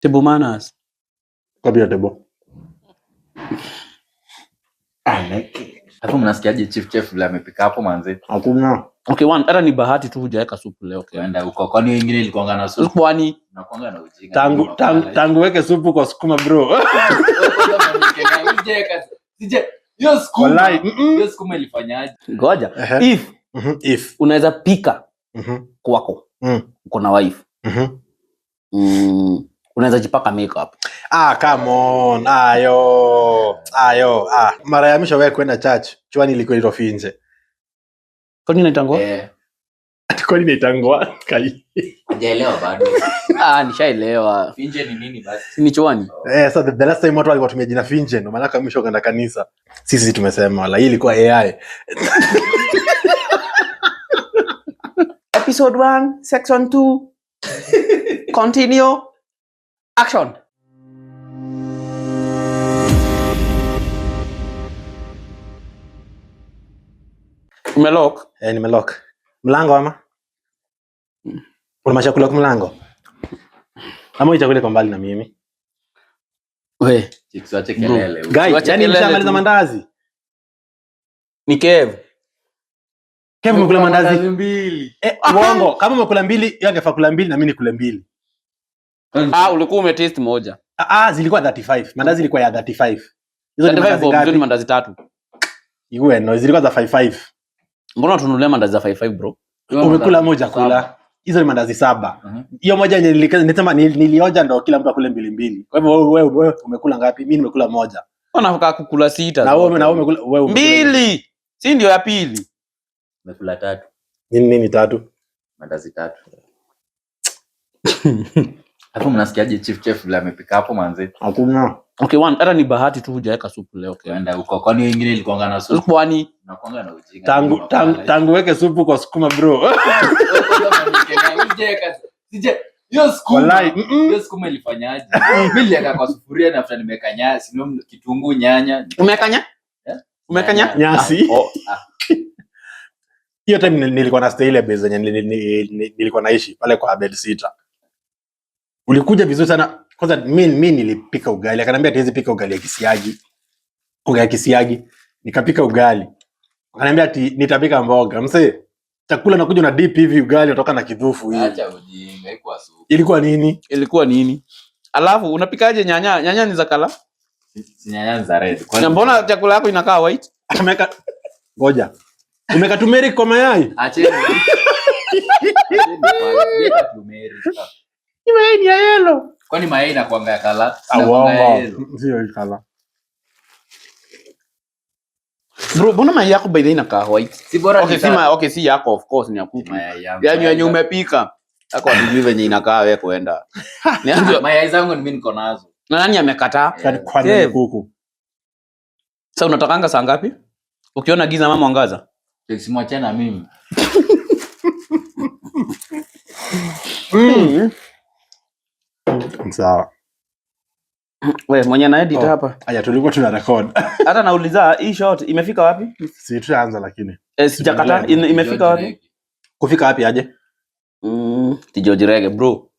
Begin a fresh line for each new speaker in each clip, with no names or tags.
Table manners.
Kabla table.
I like it. Hapo mnasikiaje chief chef vile amepika hapo manze?
Hakuna.
Okay, one, hata ni bahati tu hujaweka supu leo. Okay.
Kwenda huko. Kwani wengine ilikuanga na supu?
Kwani
Nakuanga na ujinga.
Tangu tangu tangu weke supu kwa sukuma bro.
Hiyo sukuma.
Wallahi.
Hiyo sukuma ilifanyaje?
ngoja.
Ehe.
If
Mhm, If.
unaweza pika
Mhm.
kwako,
Mm.
uko na wife.
Mhm.
Unaweza jipaka makeup.
Ah, come on. Ayo. Ayo. Ah, mara ya mwisho wewe kwenda church, chwani ilikuwa inaitwa finje.
Kwani inaitangwa?
Eh,
Ati kwani inaitangwa kai.
hajaelewa bado.
Ah, nishaelewa.
Finje ni nini basi?
Si ni chwani?
Eh, so the last time watu walikuwa watumia jina finje ndo maana kwa mwisho kwenda kanisa. Sisi tumesema wala hii ilikuwa AI.
Episode 1, section 2. Continue. Action. Umelock?
Eh, nimelock. Mlango ama? Una chakula kwa mlango? Ama hii chakula iko mbali na mimi.
We,
Chicks wache kelele.
Guy,
Wacha
yani
kelele
mshamaliza
tu.
mandazi.
Ni Kev.
Kev umekula mandazi?
mbili.
Eh, uongo. Kama umekula mbili, yeye angefaa kula mbili na mimi nikule mbili.
Ah, ulikuwa umetaste moja.
Ah, ah, zilikuwa 35. Mandazi ilikuwa ya 35. Hizo ni
35
mandazi
bob, hizo ni
ngapi?
mandazi tatu.
Iwe no, zilikuwa za 55.
Mbona tununulia mandazi za 55 bro?
Umekula moja kula. Hizo ni mandazi saba.
Mhm.
Hiyo moja yenye nilisema nilioja ndo kila mtu akule mbili mbili. Kwa hivyo wewe wewe umekula ngapi? Mimi nimekula moja.
Wanafaa kukula sita.
Na wewe na wewe umekula wewe umekula
mbili. Si ndio ya pili?
Umekula tatu.
Nini nini tatu?
Mandazi tatu. Hapo mnasikiaje chief chef vile amepika hapo manze?
Hakuna.
Okay, one, hata ni bahati tu hujaweka supu leo. Okay.
Kwenda huko. Kwani wengine ilikuanga na supu?
Kwani
Nakuanga na ujinga.
Tangu tangu tangu weke supu kwa sukuma bro.
Hiyo sukuma.
Wallahi.
Hiyo sukuma ilifanyaje? Mimi niliweka kwa sufuria na after nimeweka nyasi, ndio kitunguu, nyanya.
umekanya?
Eh?
Umekanya?
Nyasi.
Oh.
Hiyo time nilikuwa na stay ile base yenye nilikuwa naishi pale kwa bed sita. Ulikuja vizuri sana. Kwanza mi nilipika ugali, akaniambia hatuwezi pika ugali ya kisiagi. Ugali ya kisiagi. Nikapika ugali. Akaniambia ati nitapika mboga. Msee, chakula nakuja na dip hivi ugali unatoka na kidhufu hivi.
Acha ujinga, haikuwa supu.
Ilikuwa nini?
Ilikuwa nini? Alafu unapikaje nyanya? Nyanya ni za kala?
Si nyanya za red. Kwani-
Na mbona chakula yako inakaa white?
Ameweka ngoja. Umeweka turmeric kwa mayai?
Acheni. Acheni kwanza. Weka turmeric.
Ni mayai ni ya yellow.
Kwani mayai inakuanga ya kala?
Ah,
Inakuanga ya
uongo.
yellow.
Sio kala.
Bro, mbona mayai yako by the way inakaa white?
Si bora
Okay,
ni
si
tatu.
okay, si yako of course ni ya kuku.
Mayai yangu.
Yaani yenye umepika. Yako hatujui venye inakaa wewe kuenda. Nianze
Mayai zangu ni mimi niko nazo.
na nani amekataa?
Kwani kwani ni
Kev.
kuku?
Sasa unatakanga saa ngapi? Ukiona giza mama mwangaza.
Simwachane na mimi.
Sawa.
We mwenye na edit
Oh.
hapa.
Aya, tulikuwa tuna record.
Hata nauliza hii shot imefika wapi?
Si tushaanza lakini.
Eh, sijakata imefika wapi?
Kufika wapi aje?
Ti George Rege bro.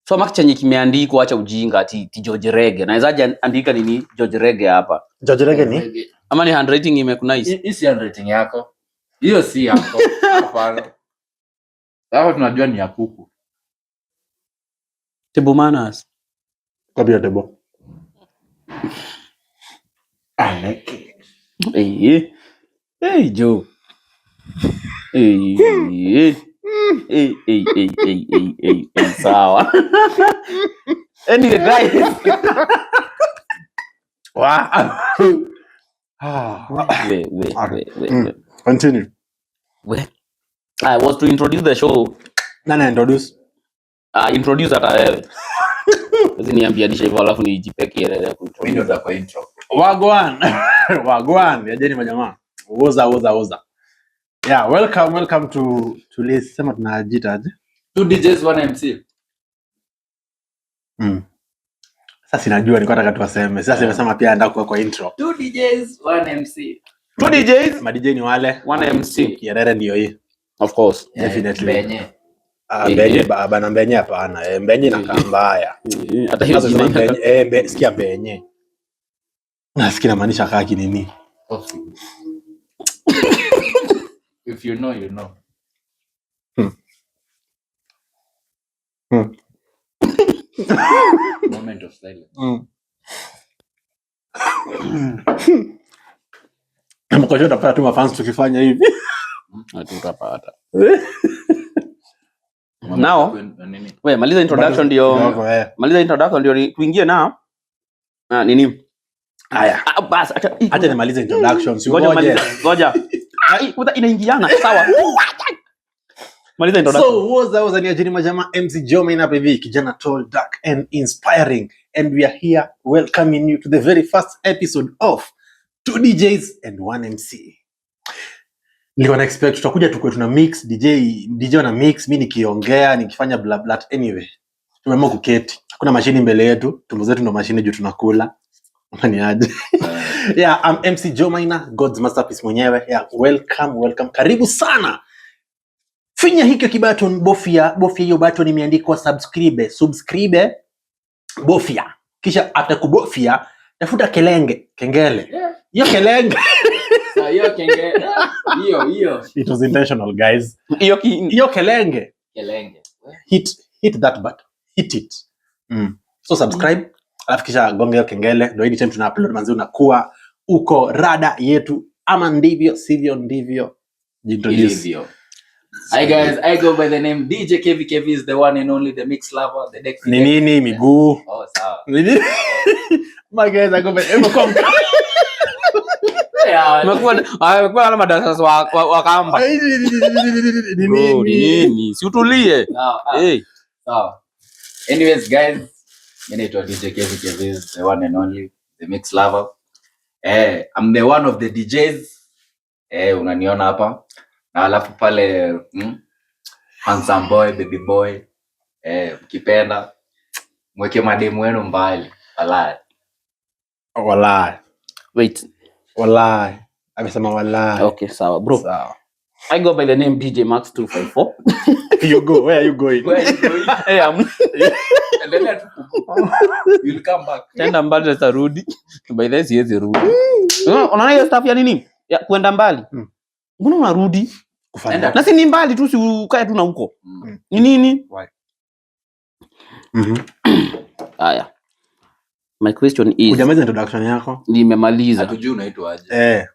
Soma chenye kimeandikwa, acha ujinga ati ti George Rege. Nawezaje andika nini George Rege hapa?
George Rege ni?
Ama ni handwriting imekunice?
Hii si handwriting yako. Hiyo si yako. Hapana. Hapo tunajua ni ya kuku.
Table manners.
Kabla table. I like it.
Eh. Hey Joe. Eh. Eh, eh, eh, eh, eh, eh, eh, sawa. Anyway, guys.
Wow. Ah.
We, we, we, we, we.
Continue.
We. I was to introduce the show.
Nani introduce?
Introduce hata wewe. Sasa niambia nisha hivyo alafu nijipe kielele
Mimi ndio
kuintroduce.
nitakuwa intro.
Wagwan. Wagwan. Yajeni majamaa. Oza oza oza. Yeah, welcome welcome to tulisema tunajiita aje?
Two DJs one MC.
Sasa sinajua nilikuwa nataka tuwaseme. Sasa nimesema pia nataka kuwa kwa intro.
Two DJs one MC.
Two DJs,
Ma DJ ni wale.
one MC.
Kierere ndio hii.
Of course.
Definitely.
Benye.
Ah,
Eh,
mbenye
eh.
bana, mbenye hapana. Eh, mbenye inakaa mbaya.
Eh, hata hiyo
Sasa
jina
sema
inakaa-
mbenye, eh, sikia mbenye. Nasikia inamaanisha kaa kinini.
Coffee. If you know, you know. Moment of silence.
Mkosho utapata tu mafans tukifanya hivi.
Hatutapata.
Moment
Now-
of nini?
We, maliza introduction ndio.
Kidogo, eh.
Maliza introduction ndio tuingie na nini?
Haya.
Ah, bas, acha
Acha nimalize introduction. Si
Ngoja
ungoje.
maliza. Ngoja. Ah, hii kwanza inaingiana. Sawa. Maliza introduction.
So woza woza ni ajini majama, MC Jomin hapa hivi, kijana tall, dark and inspiring, and we are here welcoming you to the very first episode of Two DJs and One MC. Nilikuwa na expect tutakuja tukue tuna mix DJ, DJ wana mix, mi nikiongea nikifanya bla bla. Anyway, tumeamua kuketi, hakuna mashini mbele yetu, tumbo zetu ndo mashini juu tunakula. Ama ni aje? Yeah, I'm MC Joe Maina, God's masterpiece mwenyewe. Yeah, welcome, welcome. Karibu sana. Finya hikyo kibutton, bofya, bofya hiyo button imeandikwa subscribe, subscribe, bofya. Kisha after kubofya, tafuta kelenge, kengele. Hiyo kelenge.
Sa hiyo kenge hiyo hiyo
It was intentional, guys.
Hiyo
Hiyo kelenge.
kelenge.
Hit that button. Hit it. So subscribe, alafu kisha gonga hiyo kengele, ndio anytime tuna upload manzi unakuwa uko rada yetu, ama ndivyo sivyo ndivyo. Jintroduce.
Ilivyo. Hi guys, I go by the name DJ KV. KV is the one and only, the mix lover, the deck.
Ni nini miguu?
Oh, sawa.
Nini? My guys, I go by Imekuwa
Yeah.
Amekuwa wale madarasa wa kamba.
Ni
Bro, ni
nini?
nini? Si utulie.
Sawa. Ah,
Eh.
sawa. Anyways guys, mimi naitwa DJ KV. KV is the one and only, the mix lover. Eh, I'm the one of the DJs. Eh, unaniona hapa. Na alafu pale handsome boy, baby boy. Eh, mkipenda mweke mademu wenu mbali. Walai.
Walai.
Wait.
Walai. Amesema walai.
Okay, sawa bro.
Sawa.
I go by the name DJ Max 254.
You go. Where are you going?
Where are you going?
Hey, I'm
Endelea tu You'll come back.
tenda mbali tarudi. By the way, siwezi rudi. Unaona hiyo stuff ya nini? Ya kuenda mbali. Mbona unarudi?
Kufanya.
Na si ni mbali tu, si ukae tu na huko. Ni nini? Haya. My question is,
Hujamaliza introduction yako?
nimemaliza.
Hatujui unaitwa aje.
Eh,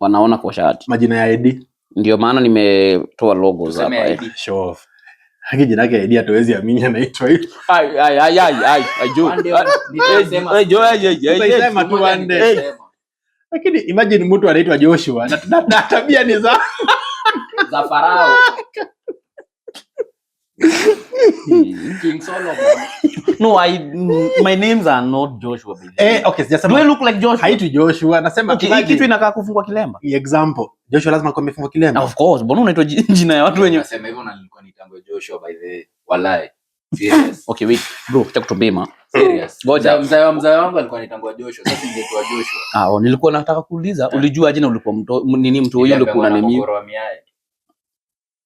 Wanaona kwa shati.
majina ya ID.
Ndio maana nimetoa logos
Tuseme
hapa.
ID.
Show off. Haki jina yake ID hatuwezi amini anaitwa hivyo.
Ai ai ai ai ai ai jo.
One day nitasema.
Ai jo ai ai ai.
Utaisema tu one day.
Nitasema.
Lakini imagine mtu anaitwa Joshua na tabia ni za
Za Farao. King Solomon.
No, I my names are not Joshua. By the way.
Eh, okay,
Do
sijasema
I look like Joshua?
haitwi Joshua, nasema
Okay, hii kitu inakaa kufungwa kilemba.
ni example. Joshua lazima kuwa amefungwa kilemba.
Of course, mbona unaitwa jina ya watu wenye
Nasema hivyo na nilikuwa nitangwe Joshua by the way. Walai. Serious.
Okay, wait. Bro, acha kutubima.
Serious.
Ngoja.
Mzee wangu alikuwa anitangua Joshua. Sasa ningeitwa Joshua.
Ah, oh, nilikuwa nataka kuuliza, ulijua jina ulikuwa mto nini mtu huyo ulikuwa
Niliambiwa na
unanemi?
mokoro wa miae.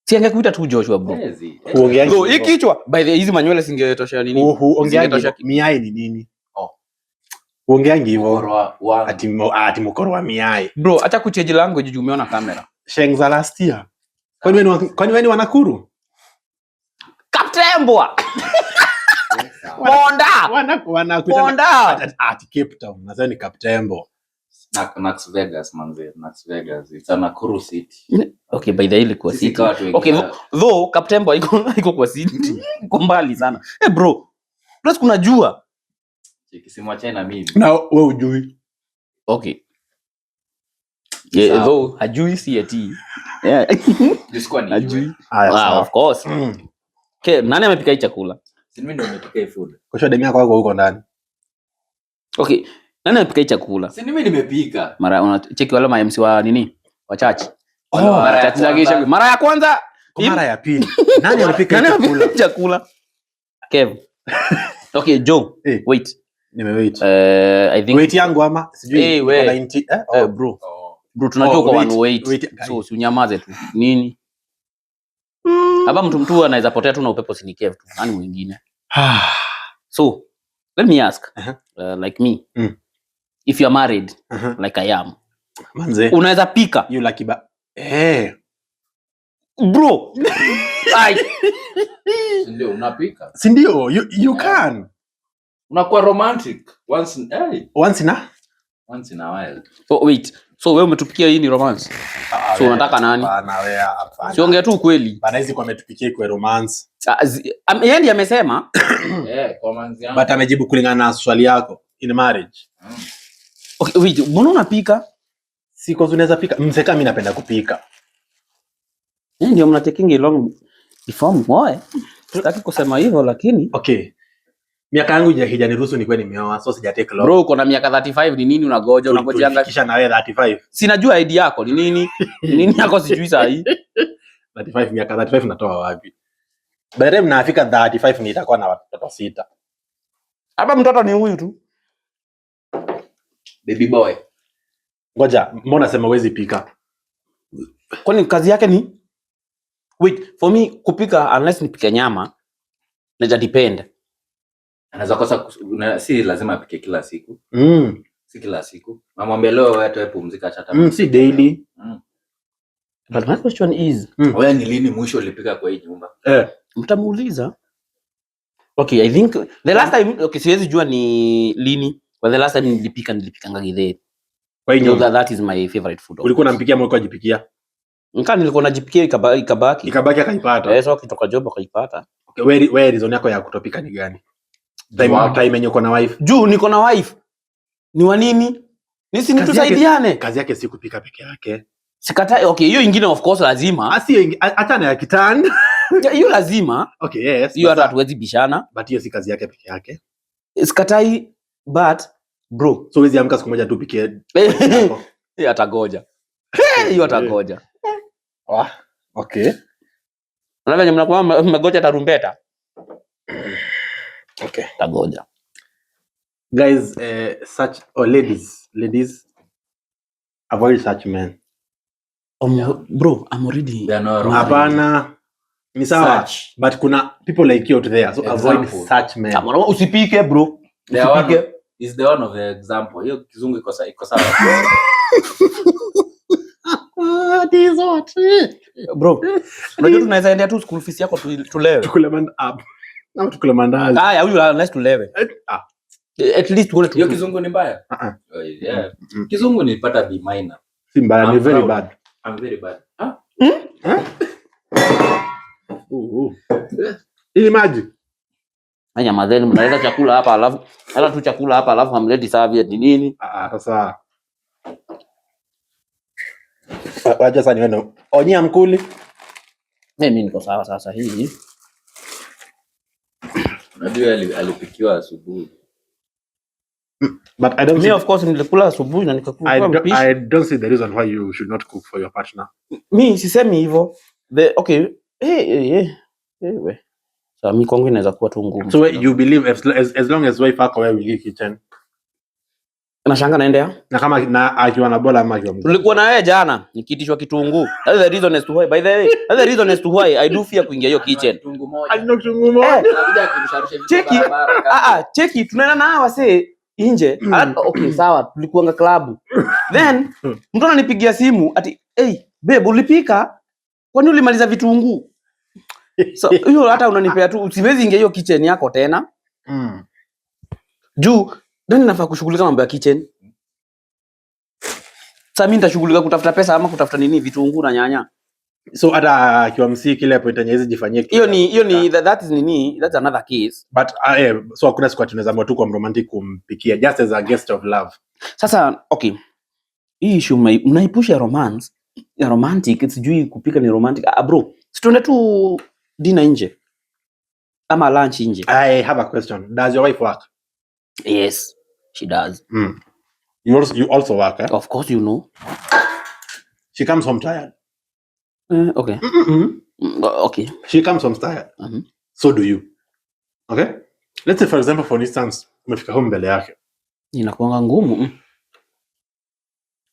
Si angekuita tu Joshua bro.
Hezi.
Huongeangi
Bro, hii
hivyo.
kichwa by the hizi manywele singetosha nini?
Huongeangi
Zingetosha
hivyo. Miai ni nini?
Oh.
Huongeangi hivyo.
Mokoro wangu.
Ati mokoro wa miai.
Bro, acha kuchange language juu umeona kamera.
Sheng za last year. Kwani wewe ni wanakuru?
Kaptembwa. Ponda.
Wanakuita
Ponda.
ati Cape Town. Nasema ni Kaptembo.
Nax Vegas manze, Nax Vegas. It's a Nakuru city.
Okay, by the way ilikuwa
Sisi
city.
kama watu wengi
Okay,
sana.
though Kaptembo haiko kwa city. Iko mbali sana. Eh bro, plus kuna jua.
Cheki, simwachane na mimi.
Na wewe hujui.
Okay. Yeah,
Sawa.
though hajui si ati. Yeah.
Juu sikuwa nijue.
Hajui.
Haya,
Wow,
sawa.
of course. Okay, nani amepika hii chakula?
Si mimi ndo nimepika hii food.
Kwa demu yako wako huko ndani.
Okay, nani amepika hii chakula?
Si mimi nimepika.
Mara unacheki wale ma MC wa nini? Wa church.
Oh,
mara ya
Church za
kwanza.
kisha- Mara ya kwanza.
Kwa mara ya pili. Nani alipika
Nani
hii chakula?
amepika chakula? Kev. Okay, Joe.
Eh.
Wait.
Nimewait.
I think
Wait yangu ama sijui
Eh,
iko
we.
90 eh? Oh.
Bro.
Oh.
Bro, tunajua
Oh,
kwa
wait,
108.
wait, guys.
So, si unyamaze tu. Nini? Hapa mtu anaweza potea tu na upepo, si ni Kev tu. Nani mwingine? So, let me ask, like me, if you are married, like I am,
Manze,
unaweza pika?
You lucky ba. Eh,
Bro. Ai,
Ndio unapika.
Si ndio? You
Yeah.
can.
Unakuwa romantic once in, hey,
Once in a
once in a while.
Oh, wait. So wewe umetupikia, hii ni romance?
Ah,
So unataka nani?
Hapana, wewe hapana.
Siongea tu ukweli.
Bana, hizi kwa ametupikia kwa romance.
Ah, yeye ndiye amesema.
Eh, kwa manzi yangu.
But amejibu kulingana na swali yako in marriage.
Okay, wait, mbona unapika?
Si kwa unaweza pika. Mzee, kama mimi napenda kupika.
Yeye ndio mna taking long before mwoe. Sitaki kusema hivyo lakini
Okay. Miaka yangu haijaniruhusu nikuwe nimeoa, so sija take long.
Bro, uko na miaka 35, ni nini unagoja? Unagojanga?
Tulifikisha na wewe 35.
Sinajua ID yako ni nini? Ni nini yako sijui saa hii.
35, miaka 35 natoa wapi? By the time nafika 35 nitakuwa na watoto sita.
Hapa mtoto ni huyu tu.
Baby boy.
Ngoja, mbona sema huwezi pika?
Kwani kazi yake ni, wait, for me kupika, unless nipike nyama, naja depend.
Anaweza kosa si lazima apike kila siku. Si kila siku. Namwambia leo wewe hata wewe pumzika chata.
Si daily.
But my question is,
Wewe ni lini mwisho ulipika kwa hii nyumba?
Eh,
mtamuuliza. Okay, I think the last time, okay, siwezi jua ni lini, but the last time nilipika, nilipikanga githeri.
Kwa hii
You know
nyumba.
that is my favorite food.
Ulikuwa unampikia ama ulikuwa unajipikia?
Nkaa nilikuwa najipikia, ikabaki.
Ikabaki akaipata.
Eh, so akitoka job akaipata.
Okay, wewe reason yako ya kutopika ni gani? Time
Wow.
time yenye uko na wife.
Juu niko na wife. Ni wa nini? Nisi nitusaidiane.
Kazi yake si kupika peke yake.
Sikatai, okay, hiyo ingine of course lazima.
Asi achana ya kitanda.
Hiyo lazima.
Okay, yes.
Hiyo hata
But
hatuwezi bishana.
But hiyo si kazi yake peke yake.
Sikatai, but bro,
So huwezi amka siku moja tu upikie yako.
hiyo atagoja. Hiyo atagoja.
Ah, okay.
Unaona venye mnakuwa mmegoja tarumbeta?
Okay.
Atagoja.
Guys, such or ladies, ladies, avoid such men.
Bro, I'm already
They are not romantic.
Hapana. Ni sawa.
Such.
But kuna people like you out there, so avoid
Example.
such men.
Kama usipike, bro.
They are one
Usipike.
Is the one of the example. Hiyo kizungu iko sawa.
Ah, this what?
Bro, unajua tunaweza endea tu school fees yako tulewe.
Tukule man up. Ama tukule mandazi.
Haya, huyu unless tulewe.
Ah.
At least tuone
Hiyo
tu.
kizungu ni mbaya?
Uh-uh.
Oh, yeah.
Mm.
Kizungu nilipata B minor.
Si mbaya, ni
I'm
very
proud.
bad.
I'm very bad. Ah?
Hii ni maji.
Nyamazeni, mnaleta chakula hapa alafu hata tu chakula hapa alafu hamleti serviette, ni nini?
Ah, ah, sasa. Wacha sasa nione. Onyia mkuli.
Mimi niko sawa sasa hivi.
Unajua alipikiwa asubuhi.
But I don't
Me
see,
of course nilikula asubuhi na
I
nikakula
don't,
mpishi.
I don't see the reason why you should not cook for your partner.
Mi sisemi hivyo. The okay, hey, hey, hey. Hey, we. Sasa mi kwangu inaweza kuwa tu ngumu.
So you believe as long as wife ako, wewe will leave kitchen.
Nashanga naendea.
Na kama na akiwa na bola ama akiwa mzee.
Tulikuwa na yeye jana nikiitishwa kitunguu. That's the reason as to why, by the way. That's the reason as to why I do fear kuingia hiyo kitchen.
Kitunguu moja.
Alina kitunguu moja.
Anakuja akirusharusha vitu
Cheki.
barabara kama-
Ah ah, cheki tunaenda na hawa wasee nje. Okay, sawa, tulikuanga klabu. Then mtu ananipigia simu ati, "Hey, babe, ulipika? Kwani ulimaliza vitunguu?" So hiyo hata unanipea tu, siwezi ingia hiyo kitchen yako tena. Juu nani nafaa kushughulika mambo ya kitchen? Sasa mimi nitashughulika kutafuta pesa ama kutafuta nini, vitunguu na nyanya?
So hata akiwa msii kile point yenye hizi jifanyie kitu.
Hiyo ni that is nini? That's another case.
But so hakuna siku ati tunaweza amua tu kwa romantic kumpikia just as a guest of love.
Sasa okay. Hii issue mnaipusha ya romance, ya romantic, sijui kupika ni romantic. Ah bro, si tuende tu dinner nje ama lunch nje.
I have a question. Does your wife work?
Yes, she does.
You also work, eh?
Of course you know.
She comes home tired.
Okay.
Mm-mm.
Okay.
She comes home tired. So do you. Okay? Let's say for example, for instance, umefika home mbele yake.
Inakuanga ngumu.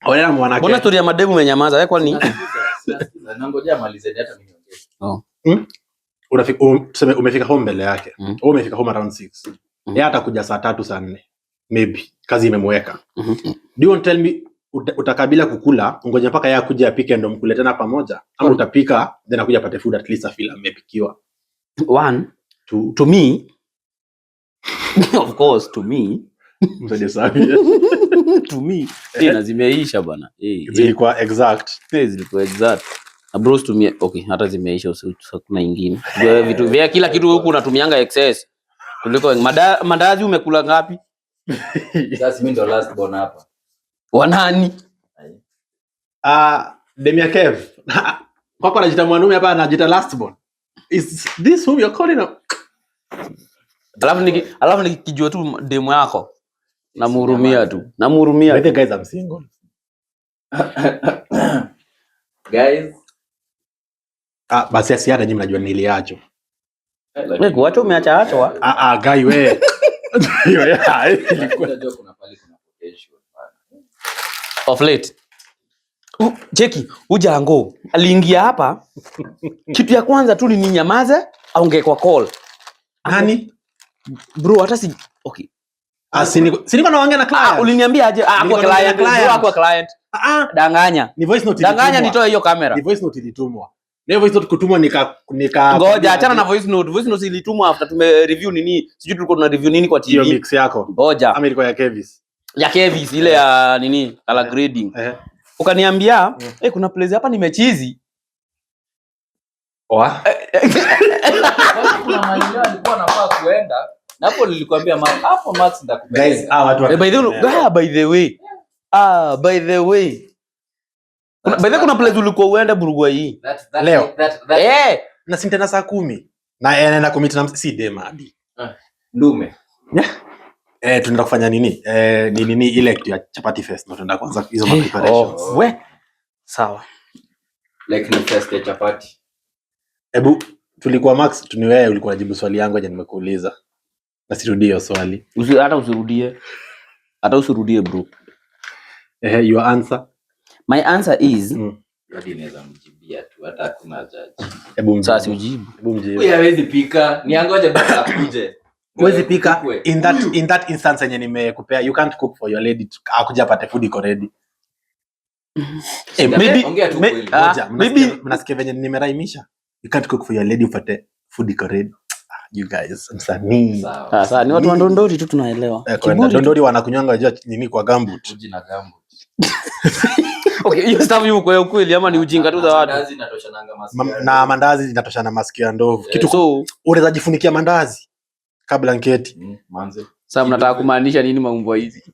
Wala mwanake.
Mbona story ya mademu umenyamaza? Wewe kwani?
Nasikiza, nasikiza. Nangojea malize hata mimi niongee.
Oh.
Mm? Unafika, tuseme umefika home mbele yake. Wewe umefika home around 6. Yeye atakuja saa 3, saa 4. Maybe kazi imemweka. Do you want to tell me utakaa bila kukula ungoja mpaka yeye akuje apike ndo mkule tena pamoja, ama utapika then akuja apate food, at least afeel amepikiwa?
One,
To
to me, of course, to me,
Msaidie Sami.
To me, na zimeisha bana.
Zilikuwa exact.
Zilikuwa exact. Na bros tumie, okay, hata zimeisha, kuna ingine. Vya vitu vya kila kitu huku unatumianga excess. Kuliko mandazi umekula ngapi?
Sasa mimi ndo last born hapa.
Wanani?
Ah, Demia Kev. Kwako anajiita mwanaume, hapa anajiita last born. Is this whom you're calling a...
Alafu nikijua tu demu yako namhurumia tu. Namhurumia.
By the guys, I'm single.
Guys,
Ah, basi asi hata nyinyi mnajua niliacho.
Wewe kuacha umeacha achwa.
Ah ah, guy we. Hiyo ya ilikuwa
unajua kuna pale kuna potential bana.
Of late. Cheki, ujango aliingia hapa, kitu ya kwanza tu ni ninyamaze aongee kwa call.
Nani?
Bro, hata si okay.
Ah, si niko naongea na client.
Ah, uliniambia aje? Ah, kwa
Nilikuwa naongea
client,
na client.
bro, kwa client.
Ah, ah,
Danganya.
ni voice note
Danganya
ilitumwa.
nitoe hiyo kamera.
Ni voice note ilitumwa. Na hiyo voice note kutumwa nika
Ngoja, achana na voice note. Voice note ilitumwa after tume review nini? Sijui tulikuwa tuna review nini kwa
hiyo
TV.
mix yako.
Ngoja.
Ama ilikuwa ya Kevis.
Ya Kevis ile ya nini? Color grading. Ukaniambia, "Eh, kuna place hapa nimechizi."
Oa.
Kwanza kuna mahali leo alikuwa anafaa kuenda. Na hapo nilikwambia Max, hapo Max nitakupeleka.
Guys, ah, watu
Eh, by the way, ah, by the way. Ah, by the way. By the way, kuna place ulikuwa uende Burugwa hii.
Leo.
Eh,
Na si tena saa 10. Na naenda commit na si dema hadi.
Ndume.
Eh, tunaenda kufanya nini? Eh, ni nini ile kitu ya chapati fest ndio tunaenda kwanza hizo ma preparations.
Oh, we. Sawa.
Like ni fest ya chapati.
Hebu tulikuwa Max, tu ni wewe ulikuwa unajibu swali yangu aje nimekuuliza. Na sirudie hiyo swali.
Hata usirudie. Hata usirudie bro.
Eh, your answer.
My answer is
Hadi inaweza mjibia tu hata hakuna judge.
Hebu mjibu.
Sasa ujibu.
Hebu mjibu.
Huyu hawezi pika, ni angoje basi akuje.
Huwezi pika
Ukwe.
in that instance yenye nimekupea, you can't cook for your lady akuja apate food iko ready. Eh,
Ongea tu kweli.
Ngoja,
maybe
mnasikia venye nimeraimisha? You can't cook for your lady upate food iko ready. Ah, you guys, msanii.
Sawa.
Ah, sawa, ni watu wa Ndondori tu tunaelewa.
Eh, kwenda
Kiburi tu.
Dondori wanakunywanga wajua nini kwa gumboot.
Uji na gumboot.
Okay, hiyo stuff yuko ya ukweli ama ni ujinga tu za watu?
Mandazi inatoshananga masikio ya
Na
ndovu.
mandazi zinatoshana masikio ya ndovu. Kitu
So,
unaweza jifunikia mandazi kabla nketi.
Manze.
sasa mnataka kumaanisha nini mambo hizi?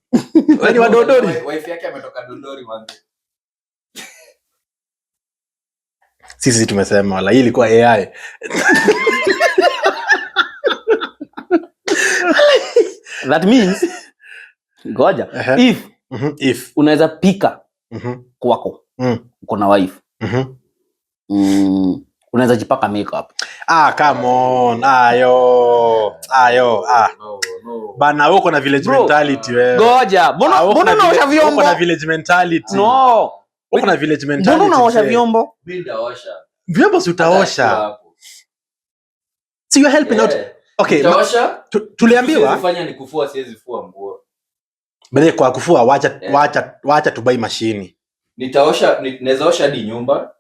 Wewe ni wa Dondori?
Wife yake ametoka Dondori manze.
Sisi tumesema wala hii ilikuwa AI.
That means ngoja, if
If.
unaweza pika kwako, uko na wife. Unaweza jipaka makeup.
Ah, come on. Ayo. Ayo. Ah.
No, no.
Bana wewe uko na village
Bro.
mentality wewe.
Ngoja, mbona
Ah, uko
mbona
na
unaosha
uko na
vyombo?
village mentality.
No.
Uko na village mentality.
Mbona unaosha
mzee.
vyombo?
Mimi nitaosha.
Vyombo si utaosha.
Hapo.
Si you're helping out.
Yeah.
Okay,
Nitaosha.
tuliambiwa
Siwezi fanya ni kufua, siwezi fua nguo.
Bale kwa kufua wacha wacha tubai mashini.
Nitaosha, naweza osha hadi nyumba.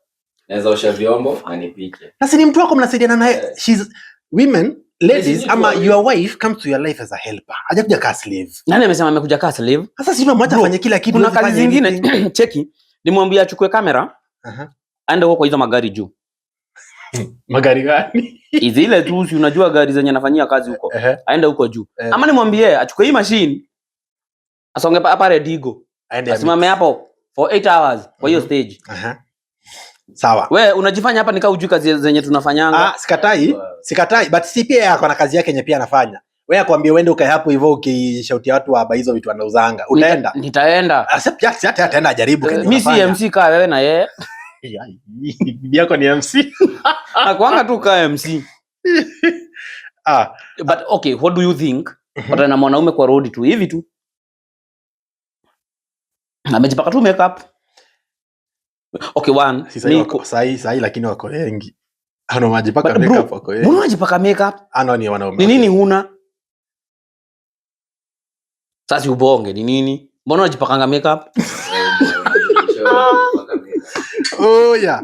Naweza osha vyombo na nipike.
Sasa ni mtu wako mnasaidiana naye. She's women, ladies,
Yes,
ama
you
your wife comes to your life as a helper. Hajakuja kaa slave.
Nani amesema amekuja kaa slave?
Sasa si unamwacha
Bro,
afanye kila kitu.
Kuna
huwezi
kazi
fanya
zingine
anything.
cheki, nimwambie achukue kamera aende huko kwa hizo magari juu.
Magari gani?
Zile tu si unajua gari zenye anafanyia kazi huko. Aende huko juu. Ama nimwambie achukue hii machine asonge hapa Redigo.
Aende
Asimame hapo for 8 hours kwa hiyo stage.
Sawa.
We unajifanya hapa nikaa hujui kazi zenye tunafanyanga.
Ah, sikatai, but si pia ako na kazi yake yenye pia anafanya. Wewe akwambie uende ukae hapo hivyo ukishautia watu wa hizo vitu wanauzanga. Utaenda?
Nitaenda.
Ah, si pia si hata ataenda ajaribu kenye
Mi si
unafanya.
MC kaa wewe na yeye.
Bibi yako ni MC.
Nakuanga tu kaa MC. But okay, what do you think? Patana na mwanaume kwa road tu hivi tu. Amejipaka tu makeup. Okay, one.
Si sahi wako, sahi, sahi lakini wako wengi. Ano majipaka
But bro,
makeup wako eh.
Mbona unajipaka makeup?
Ano ni wanaume.
Ni nini huna? Sasa ubonge ni nini? Mbona unajipakanga makeup?
Oh yeah.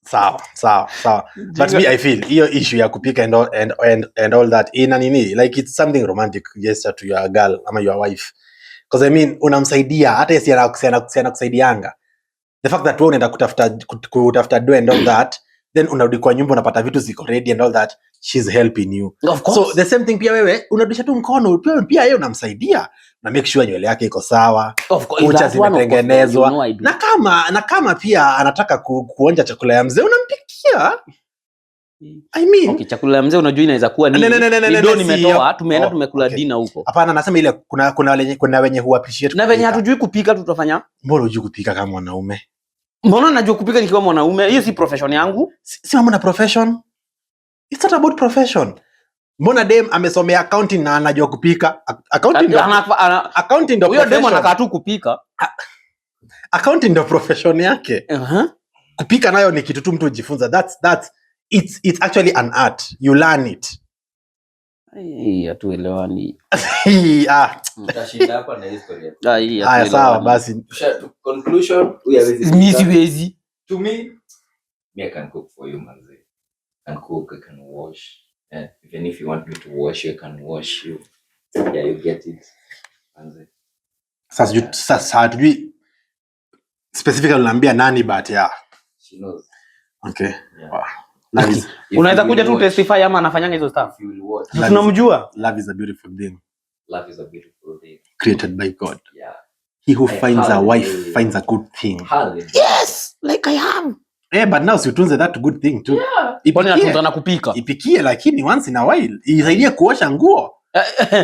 Sawa, sawa, sawa. But me I feel hiyo issue ya kupika and all, and all that ina nini, like it's something romantic gesture to your girl ama your wife. Because I mean unamsaidia hata yeye si anakusaidianga. The fact that wewe unaenda kutafuta do and all that, then unarudi kwa nyumba unapata vitu ziko ready and all that, she's helping you.
Of course.
So the same thing pia wewe unarudisha tu mkono pia yeye unamsaidia na make sure nywele yake iko sawa.
Of course,
Kucha
that one, of course,
zimetengenezwa.
you know I do.
Na kama pia anataka kuonja chakula ya mzee unampikia. I mean,
Okay, chakula ya mzee unajua inaweza kuwa ni
Ne, ne, ne, ne, ne,
ni
ne,
do
ne, si
nimetoa,
hiyo.
tumeenda
Oh,
tumekula
okay.
dinner huko.
Hapana, nasema ile kuna wenye hu appreciate
Na venye
kupika.
hatujui kupika tutafanya.
Mbona hujui kupika kama mwanaume?
Mbona najua kupika nikiwa mwanaume? Hiyo si profession yangu.
Si mambo na profession. It's not about profession. Mbona dem amesomea accounting na anajua kupika? Accounting ndo accounting ndo
Huyo dem
profession.
anakaa tu kupika.
Accounting ndo profession yake. Kupika nayo ni kitu tu mtu hujifunza. That's it's actually an art. You learn it.
Hii hatuelewani.
Ah,
Utashinda hapa na history.
Ah, hii
haya sawa
hatuelewani.
basi.
Conclusion, huyu hawezi
Mi
kupika.
siwezi.
To me I can cook for you, manze. I can cook, I can wash. Yeah, even if you want me to wash you, I can wash you. Yeah, you get it. Manze.
Sasa hatujui specifically unaambia nani, but yeah.
She knows.
Okay.
Yeah.
Wow. Love is,
If
Unaweza
you
kuja
will
tu
watch-
testify ama anafanyanga hizo stuff.
If you will watch,
Love is-
Tunamjua.
love is a beautiful thing
love is a beautiful thing.
created by God.
Yeah.
He who
I
finds a
hardly-
wife finds a good thing.
Hardly.
Yes, like I am.
Eh, but now si utunze that good thing too.
Yeah.
Kwani
Ipikie,
natunza na kupika?
ipikie lakini once in a while isaidie kuosha nguo,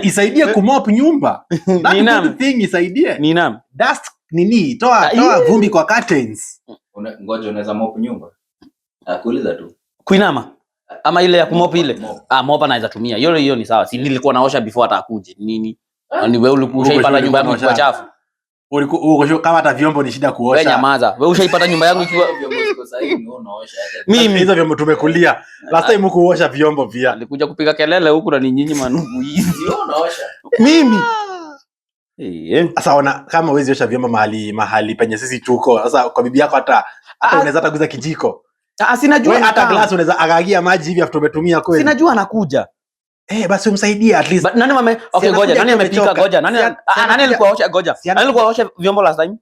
isaidie kumop nyumba. That
Ni nami.
good thing isaidie.
Ni nami.
Dust nini, toa
Ah,
toa
yeah.
vumbi kwa curtains.
Ngoja, unaweza mop nyumba? Akuuliza tu.
Kuinama ama ile ya kumop ile.
Mop.
Ah, mop anaweza tumia. Hiyo hiyo ni sawa. Si nilikuwa naosha before hata akuje. Nini? Ni wewe ulikuwa ushaipata nyumba yangu ikiwa chafu.
Uko kama hata vyombo ni shida
Wewe
kuosha.
nyamaza. Wewe ushaipata nyumba yangu ikiwa
Vyombo ziko sahihi, ni wewe unaosha hata.
mimi
Hizo vyombo tumekulia. Last time hukuosha vyombo pia.
nilikuja kupiga kelele huku na ni nyinyi manugu hizi.
Ni wewe unaosha.
Mimi. Eh.
Sasa ona kama huwezi osha vyombo mahali penye sisi tuko. Sasa kwa bibi yako hata hata
Ah.
unaweza hata guza kijiko.
Ah, sinajua
Wewe hata
anakaa.
glass unaweza agagia maji hivi after umetumia kweli.
Sinajua anakuja.
Eh, basi umsaidie at least.
But nani mame okay,
anakuja
ngoja, nani
akiwa
amepika?
amechoka.
Ngoja, nani
Si
nani alikuwa osha? Ngoja.
Si
Nani alikuwa osha vyombo last time?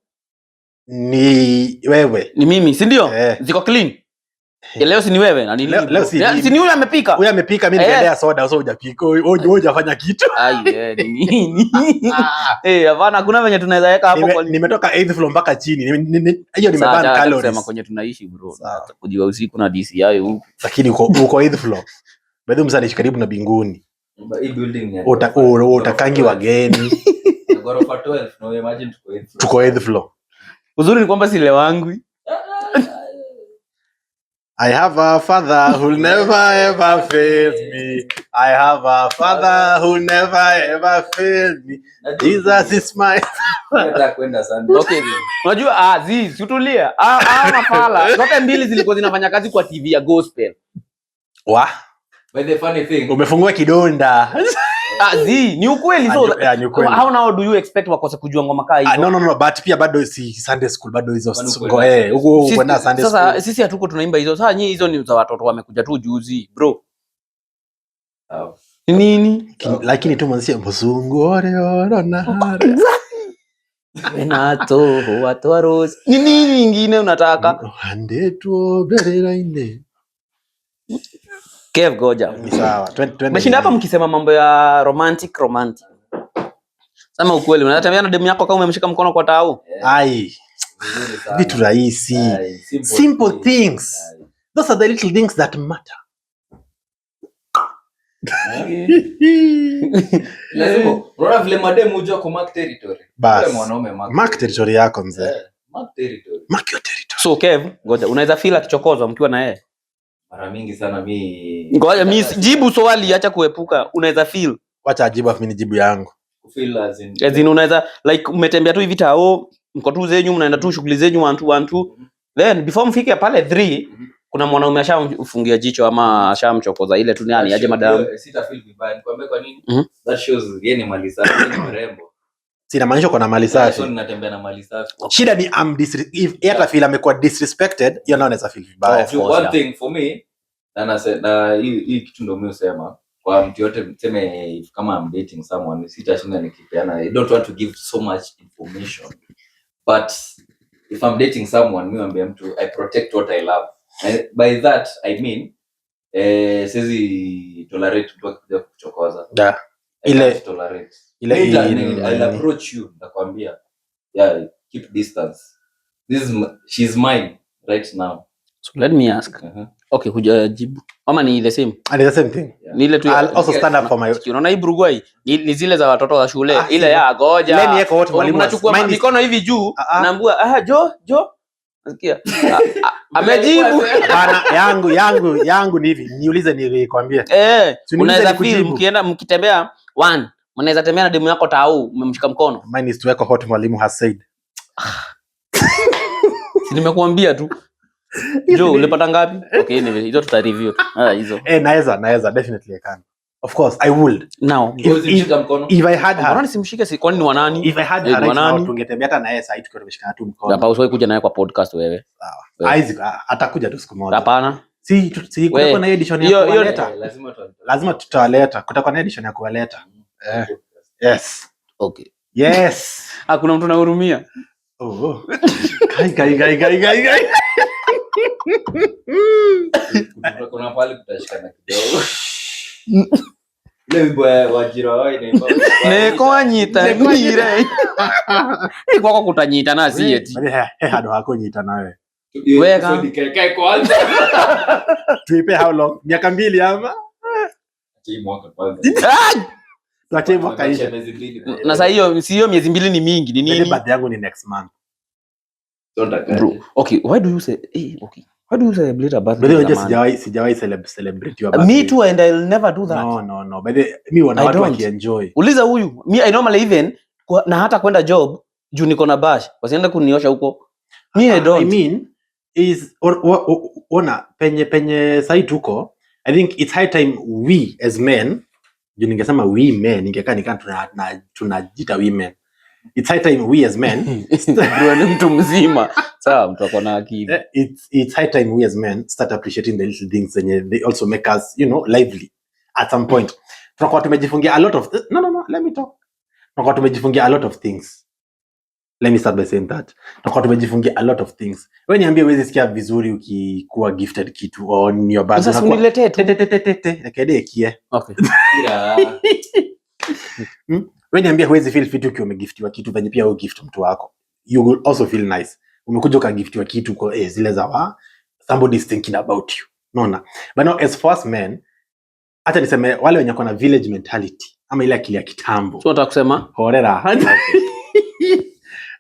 Ni wewe.
Ni mimi, si ndio?
Eh.
Ziko clean. Eh, leo si ni wewe na ni nini?
Leo si
Ya,
mimi.
si ni huyu amepika.
Huyu amepika, mimi
Eh.
nikaendea soda, sasa hujapika. Wewe hujafanya kitu.
Ai, eh, ni nini? Eh, hapana, hakuna venye tunaweza weka hapo kwa
Nimetoka eighth floor mpaka chini. Hiyo
Sawa,
nimeburn
acha kusema
calories.
kwenye tunaishi bro.
Sawa.
Kujiwa usiku na DCI huku.
Lakini uko eighth floor. By the way, msanii anaishi karibu na binguni.
Hii building ni ya
Utakangi wageni.
ghorofa 12, no imagine tuko eighth floor.
Tuko eighth floor.
Uzuri ni kwamba silewangwi.
I have a father who'll never ever fail me. I have a father who never ever failed me. Jesus is my
Nataka kwenda Sunday.
Okay. Unajua ah, zi situlia. Ah, ah mafala. Zote mbili zilikuwa zinafanya kazi kwa TV ya gospel.
Wa,
But the funny thing,
umefungua kidonda.
Ah, zi ni ukweli so.
Yeah, ni ukweli.
How now do you expect wakose kujua ngoma kaa
Ah,
hizo?
no, no, no, but pia bado si Sunday school, bado hizo
Bado
ngo,
kwenda
eh, huko
Sisi-
kwenda Sunday
Sasa
school.
sisi hatuko tunaimba hizo. Sasa nyinyi hizo ni za watoto wamekuja tu juzi, bro.
Sawa.
Ni nini?
Lakini tu mwanzie mzungu ore oro na hare.
Renato watu rose. Ni nini ingine unataka?
Andetu berera ine.
Kev goja.
Ni sawa. Twende.
Meshinda hapa mkisema mambo ya romantic romantic. Sema ukweli, unatembea na demu yako kama umemshika mkono kwa tau?
Ai,
Vizuri sana.
vitu rahisi.
Ai, simple
Simple
things.
things.
Ai.
Those are the little things that matter.
Lazima unaona vile mademu hujua ku mark territory.
Bas.
Wewe mwanaume mark
Mark territory yako mzee.
Eh, mark territory.
Mark your territory.
So Kev, ngoja, unaweza feel akichokozwa mkiwa na yeye?
Mara mingi sana mi
Ngoja mi jibu swali, acha kuepuka. Unaweza feel
Wacha ajibu afu mimi nijibu yangu.
Feel as in
as in unaweza like umetembea tu hivi tao, mko tu zenyu mnaenda tu shughuli zenyu 1 2 1 2. Then before mfike pale 3
Mhm.
Kuna mwanaume ashamfungia jicho ama ashamchokoza ile tu nani aje madam?
Sita feel vibaya. Nikwambie kwa nini?
Mhm.
That shows yeye ni mali safi, yeye ni mrembo.
Si inamaanisha uko na mali
So
safi.
Ninatembea na mali safi.
Shida ni if yeye ata feel amekuwa disrespected, hiyo nao anaweza feel vibaya.
Of
Juu
course,
one
yeah.
thing for me na hii kitu ndo mi husema kwa mtu yote, tuseme if kama I'm dating someone, sitashinda nikipeana. I don't want to give so much information, but if I'm dating someone, mi huambia mtu I protect what I love. And by that I mean siwezi tolerate mtu akikuja kuchokoza. I can't tolerate. I'll approach you, nakwambia, yeah, keep distance. This is she's mine right now.
So let me ask. Okay, hujajibu. Ama ni the same?
And it's the same thing.
Yeah.
Ni ile tu
I'll also stand up for my
Unaona hii Uruguay ni zile za watoto wa shule,
Ah,
ile ya goja.
Let me echo what mwalimu
Unachukua
mine is-
mikono hivi juu,
Ah, ah.
naambua ah, jo jo. Nasikia. Ah, ah, amejibu.
Bana, yangu ni hivi. Niulize nikwambie.
Eh,
Si niulize
unaweza feel
nikujibu.
mkienda mkitembea one, mnaweza tembea na demu yako tau, umemshika mkono.
Mine is to echo what mwalimu has said.
Si nimekuambia tu. Jo, ulipata ngapi? Okay, anyway, hizo tuta review tu. Ah, hizo.
Eh, naweza definitely I can. Of course I would.
Now,
Huwezi mshika mkono.
If I had
mbona
her,
nisimshike? Si kwani ni wanani?
if I had
Eh,
her right now,
wanani?
tungetembea hata na yeye sasa tukiwa tumeshikana tu mkono.
Hapa usiwahi kuja naye kwa podcast wewe.
Sawa. Isaac atakuja tu siku moja.
Hapana.
Si kutakuwa na hiyo edition ya kuwaleta.
Eh, lazima
Lazima tutawaleta. Kutakuwa na edition ya kuwaleta. Eh. Yes.
Okay.
Yes.
Hakuna mtu anahurumia.
Oh. Kai kai kai kai kai kai.
Kuna pale tutashikana kidogo. Ile wimbo ya Wajira wao inaimba.
Nekwanyita ngire. Ni kwako kutanyita na si eti.
Bali he hado hakonyita nawe.
Hiyo
Weka.
episode ikae kwanza.
Tuipe how long? Miaka 2 ama?
Hii mwaka kwanza.
Ah!
Tuache mwaka ishe.
Miezi 2.
Na sasa hiyo si hiyo miezi 2 ni mingi ni
Maybe
nini?
birthday yangu ni next month.
Bro, okay, why do you say okay. Why do you celebrate a birthday?
By the way,
as a man?
sijawahi celebrate your birthday.
Me too, and I'll never do that.
No. By the way, mi wana
I
watu
don't.
wakienjoy.
Uliza huyu. Me I normally even na hata kwenda job juu niko na bash. Wasiende kuniosha huko. Me I don't.
I mean is or, ona penye sahi tuko, I think it's high time we as men, juu ningesema we men ingekaa nikaa tunajiita we men. It's high time we as men
Bro, ni mtu mzima. Sawa, mtu ako na akili.
It's high time we as men start appreciating the little things zenye they also make us, you know, lively at some point. Tunakuwa tumejifungia a lot of no, let me talk. Tunakuwa tumejifungia a lot of things. Let me start by saying that. Tunakuwa tumejifungia a lot of things. Wewe niambie, huwezi sikia vizuri ukikuwa gifted kitu on your birthday.
Sasa
Unakuwa-
uniletee tu.
Te, te, te, te, te, te, ekede ekie.
Okay.
Wewe niambie, huwezi feel fit ukiwa umegiftiwa kitu venye pia wewe gift mtu wako. You will also feel nice. Umekuja ukagiftiwa kitu kwa zile za wa somebody is thinking about you. Unaona? But now as for us men, hata niseme wale wenye wako na village mentality ama ile akili ya kitambo.
So nataka kusema
Horera.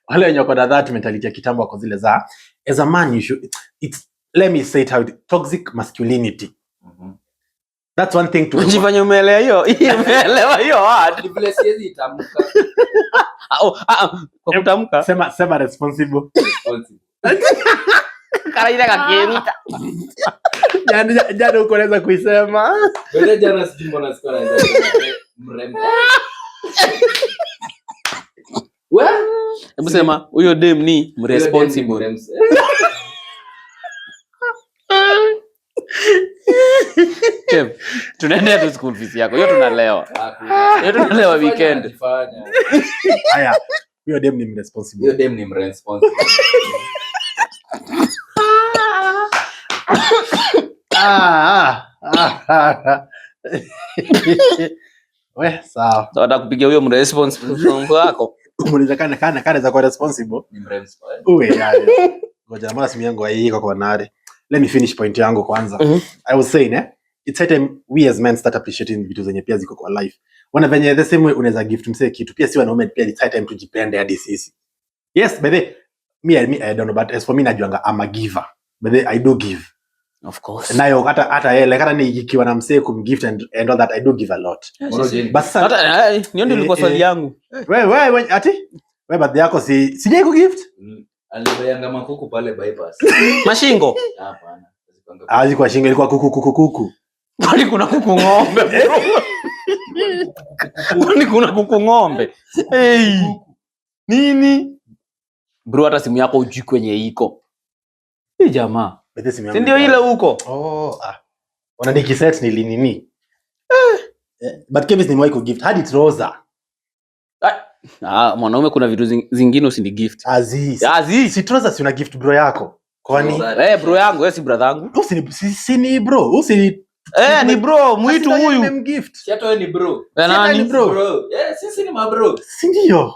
Wale wenye wako na that mentality ya kitambo wako zile za as a man you should, it's, let me say it how it, toxic masculinity. That's one thing to
ujifanye umeelewa hiyo. Umeelewa hiyo word.
Ni vile siwezi itamka.
Ah, oh, ah, ah, kwa kutamka.
Sema responsible.
Responsible.
Karaida kakiruta.
Jana huko unaweza kuisema.
Wewe jana sijui mbona sikuwa naweza kusema mrembo. Wewe?
Hebu sema huyo dem ni responsible.
Mrembo.
Kev, tunaendea tu school fees yako. Hiyo tunalewa. Hiyo tunalewa weekend.
Jifanya.
Haya, huyo dem ni responsible.
Hiyo dem ni mresponsible.
Ah. We, sawa.
So atakupigia huyo mresponsible wako.
Muulize kana za kuwa responsible.
Ni mresponsible.
Uwe yayo. Ngoja, mbona simu yangu haiko kwa nare. Let me finish point yangu kwanza. I was saying, it's high time we as men start appreciating vitu zenye pia ziko kwa life. Wana venye the same way unaweza gift msee kitu, pia si wanaume pia it's high time tujipende hadi sisi. Yes, by the me I don't know, but as for me najuanga I'm a giver. By the I do give.
Of course.
Nayo hata yeye like hata nikiwa na msee kumgift and all that I do give a lot. But sasa
Hata niyo ndio ilikuwa swali yangu.
wewe ati wewe birthday yako si sijai kugift?
Alibayanga makuku pale bypass.
Mashingo.
Hapana. Ilikuwanga
Azi kwa shingo ilikuwa kuku kuku kuku.
Kwani kuna kuku ng'ombe, bro? Kwani kuna kuku ng'ombe? Hey. Nini? Bro, hata simu yako ujui kwenye iko. Hii jamaa.
But this simu
Si
yangu
ndio ile
ilikuwa-
huko?
Oh, ah. Ona nikiset nili nini? Eh, but Kevis nimewahi kugift hadi trouser.
Ah, mwanaume kuna vitu zingine usini gift.
Aziz.
Aziz.
Si trouser si una gift bro yako. Kwani
Trouser.
Eh, bro yangu, wewe si brother yangu.
Usi si ni bro, usi
Eh, ni bro, mwitu huyu.
Nimemgift.
Si hata wewe ni bro.
Eh, nani?
ni bro.
Bro. Eh, sisi ni mabro.
Si ndio?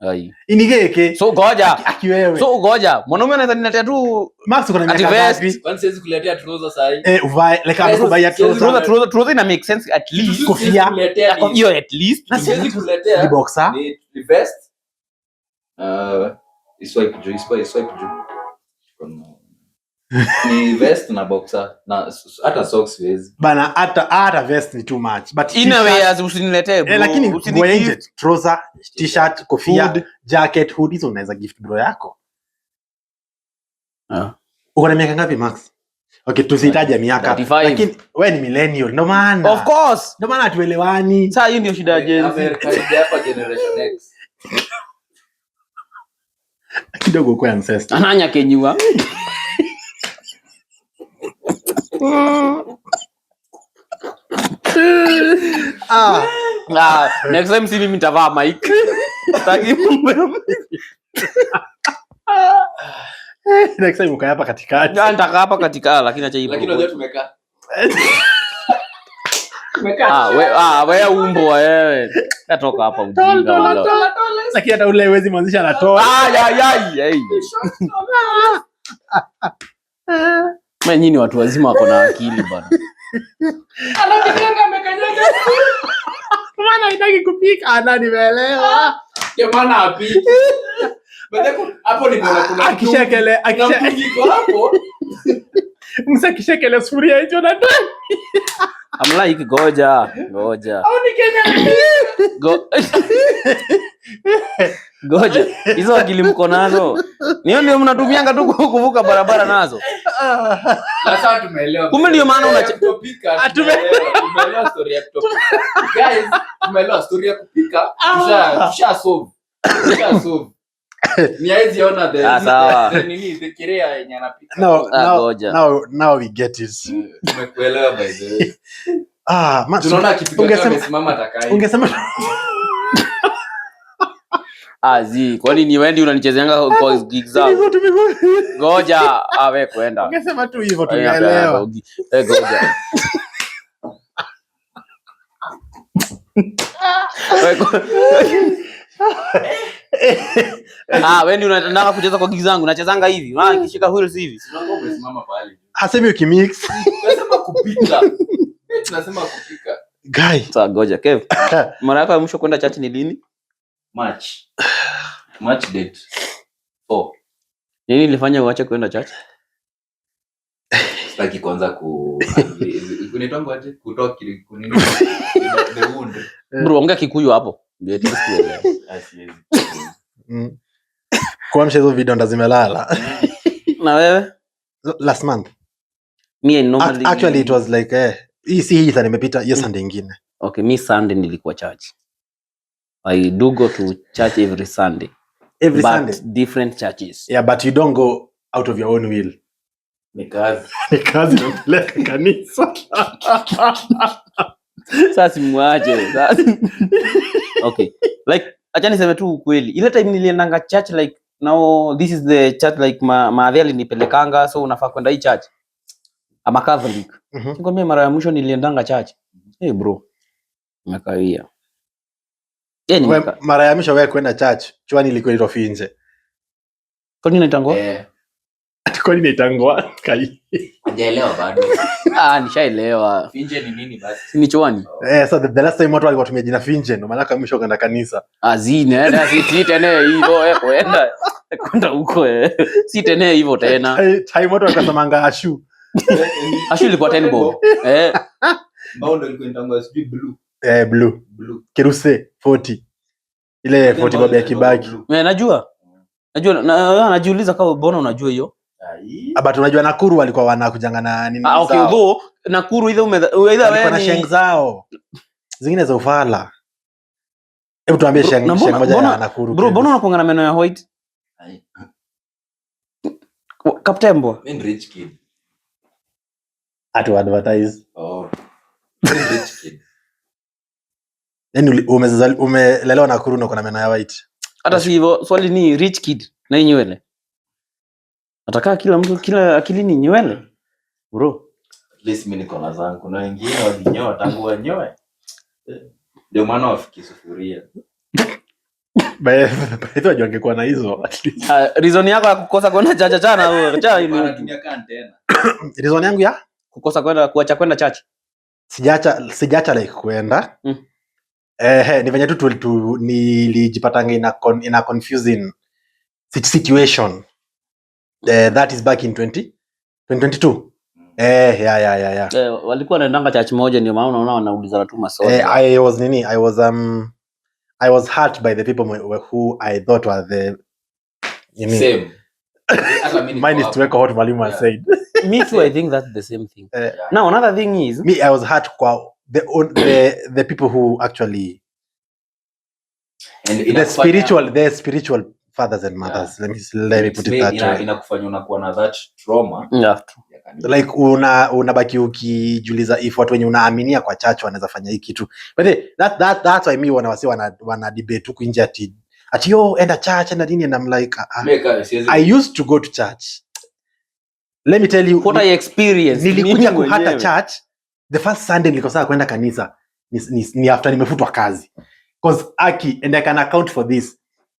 Ai.
Inigeke.
So goja.
Aki wewe.
So goja. Mwanaume anaweza niletea tu
Max uko na
Ati
miaka
vest.
ngapi?
Kwani siwezi kuletea trouser sahi?
Eh, uvae like amekubaia
Siwezi-
trouser.
trouser ina make sense at least.
Kofia.
Siwezi kuletea ni-
Hiyo at least.
Na si-
siwezi kuletea
Ni boxer.
ni vest. Iswipe juu, iswipe juu. Ni vest na boxer na hata socks siwezi.
Bana hata vest ni too much. But
Ina
t-shirt-
wears usiniletee bro.
Eh, lakini
Usini
nguo ya
gift.
nje, trouser, t-shirt, kofia,
Hood.
jacket, hood hizo unaweza gift bro yako.
Ah.
Uko na miaka ngapi Max? Okay, tusihitaje miaka.
35.
Lakini wewe ni millennial, ndo maana.
Of course.
Ndo maana hatuelewani.
Sasa hii ndio shida ya Gen Z.
Amekaribia hapa Generation X.
Kidogo kwa ancestor.
Ananya kenyua.
Ah,
Ah, next time si mimi nitavaa mic. Sitaki mambo ya mic.
next time ukae hapa katikati.
Ah, nitakaa hapa katika lakini acha hii.
Lakini unajua tumekaa. Tumekaa.
Ah, we umbo wewe. Natoka hapa ujinga. Wala.
Lakini hata ule huwezi mwanzisha anatoa.
Ah, ya ya ya. Mimi nyinyi watu wazima wako na akili bana.
Anapikianga amekanyaga.
Maana haitaki kupika. Ana nimeelewa.
Ndio maana hapiki. But then hapo nimeona kuna mtungi.
Akishekele,
Kuna
akishe
mtungi iko hapo.
msa akishekele sufuria hicho na
I'm like goja, goja.
Au ni Kenya.
Goja. Hizo akili mko nazo. Niyo ndio mnatumianga tu kuvuka barabara nazo.
Na sasa tumeelewa.
Kumbe ndio maana
Ya kutopika, tumeelewa story ya kutopika. Guys, tumeelewa story ya kupika. Tusha solve. Tusha solve. Ni haizi ona the
Ah, sawa.
the nini the kirea yenye anapika.
Now,
Ah,
now,
goja.
now we get it.
Tumekuelewa by the way.
Ah, man,
Tunaona akipika kama
ungesema
amesimama atakai.
ungesema
Ah, zi, kwani ni wewe ndio unanichezeanga kwa gig zangu?
hivyo tu hivyo.
Goja, ah wewe kwenda.
Ungesema tu hivyo
Wewe
tumeelewa.
Eh, goja. Wewe Ah, wewe ndio unataka kucheza kwa gig zangu, nachezanga hivi. Ah, nikishika wheels hivi.
Tunaona umesimama pale.
Hasemi ukimix.
Tunasema kupika. Tunasema kupika.
Guy.
Sasa goja, Kev. Mara yako ya mwisho kwenda church ni lini?
March. March date. 4.
Nini ilifanya uache kwenda church?
Sitaki kuanza ku kunaitwangwa aje? Kutoa kile kunini? The wound.
Bro, ongea Kikuyu hapo. Ndio at least tuelewe.
Ah, siwezi.
Kuamsha hizo vidonda zimelala.
Na wewe?
Last month.
Me I normally
Actually it was like hii si hii sana imepita, hiyo Sunday ingine.
Okay, me Sunday nilikuwa church. I do go to church every Sunday.
Every
but
Sunday.
different churches.
Yeah, but you don't go out of your own will.
Ni kazi.
Ni kazi inapeleka kanisa.
Sasa simwache. Sasa. Okay. Like acha niseme tu ukweli. Ile time niliendanga church like now this is the church like maadhi alinipelekanga so unafaa kwenda hii church. I'm a Catholic. Nikwambia mara ya mwisho niliendanga church. Hey bro. Nimekawia. Eh,
Mara ya mwisho wewe kwenda church, chwani ilikuwa inaitwa Finje.
Kwani inaitangwa?
Eh,
Ati kwani inaitangwa Kai.
hajaelewa bado.
Ah, nishaelewa.
Finje ni nini basi?
Si ni chwani?
Eh, so the last time watu walikuwa watumia jina Finje ndo maana ya mwisho kwenda kanisa.
Ah, zi nenda si si tena hivyo eh kwenda kwenda huko eh. Si tena hivyo tena.
Time watu walikuwa wasemanga ashu.
Ashu ilikuwa 10 bob. Eh,
Mbao ndo ilikuwa inaitangwa sijui blue.
Eh, blue.
Blue.
Keruse 40. Ile 40 bob ya Kibaki.
Blue.
eh, najua. Najua najiuliza kama mbona unajua hiyo.
Ai.
Ah, but unajua Nakuru walikuwa wanakujanga na nini
Ah, okay,
zao.
though Nakuru either either
Walikuwa
wewe
na
ni
sheng zao zingine za ufala. Hebu tuambie
Bro,
sheng
na
sheng moja ya Nakuru.
Bro, mbona unakuanga na meno ya white?
Ai.
Kaptembwa.
Mimi ni rich kid.
Atu advertise.
Oh. Mimi ni rich kid.
Yaani umelelewa Nakuru na uko na meno ya white.
Hata si hivyo, swali ni rich kid na hii nywele. Nataka kila mtu kila akili ni nywele. Bro.
At least mimi niko na zangu. Kuna wengine walinyoa tangu wanyoe. Ndio maana wafiki sufuria.
By the way, wangekuwa na hizo at least.
Reason yako ya kukosa kwenda church chana wewe, cha ni
Wanatumia kaa tena.
Reason yangu ya
kukosa kwenda kuacha kwenda church.
Sijaacha like kuenda. Ni venye tu nilijipatanga in a confusing situation. That is back in 2022. Yeah.
Walikuwa wanaendanga church moja, ndio maana unaona wanaulizana tu maswali.
I was nini, I was hurt by the people who I thought were the nini.
Same. Hata mimi niko
Mine is
hapo.
to echo what Mwalimu has
Yeah.
said.
Me too, I think that's the same thing.
Yeah.
Now another thing is
Me, I was hurt kwa the people who actually
And
the spiritual fathers and mothers.
Yeah.
Let me put it that way.
Inakufanya unakuwa na that trauma
Yeah.
ya kanisa.
Like unabaki ukijiuliza if watu wenye unaaminia kwa church wanaweza fanya hii kitu. But hey, that's why me wanawasi wana debate huku nje ati yo enda church enda nini, and I'm like,
Mimi ka siwezi
I used to go to church. Let me tell you,
What I experienced.
nilikuja
mimi
kuhata
mwenyewe.
church the first Sunday nilikosa kwenda kanisa ni after nimefutwa kazi. Because aki, and I can account for this,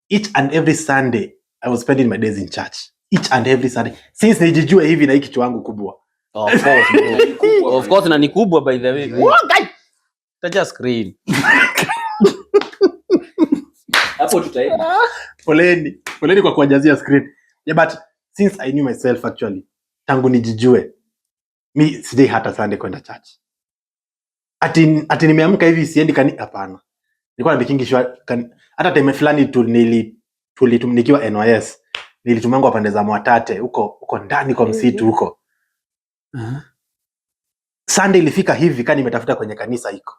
each and every Sunday I was spending my days in church. Each and every Sunday since nijijue hivi na hii kichwa yangu kubwa.
Of course, bro.
Ni kubwa.
Of course, na ni kubwa by the way.
Yeah.
What guy? Taja screen.
Hapo tutaenda.
Poleni, poleni kwa kuwajazia screen. Yeah, but since I knew myself actually, tangu nijijue, mi sijai hata Sunday kwenda church. Ati nimeamka hivi siendi kani, hapana. Nilikuwa na sure hata time fulani tu nikiwa NYS, nilitumangwa pande za Mwatate huko ndani kwa msitu huko. Sunday ilifika hivi kani nimetafuta kwenye kanisa iko.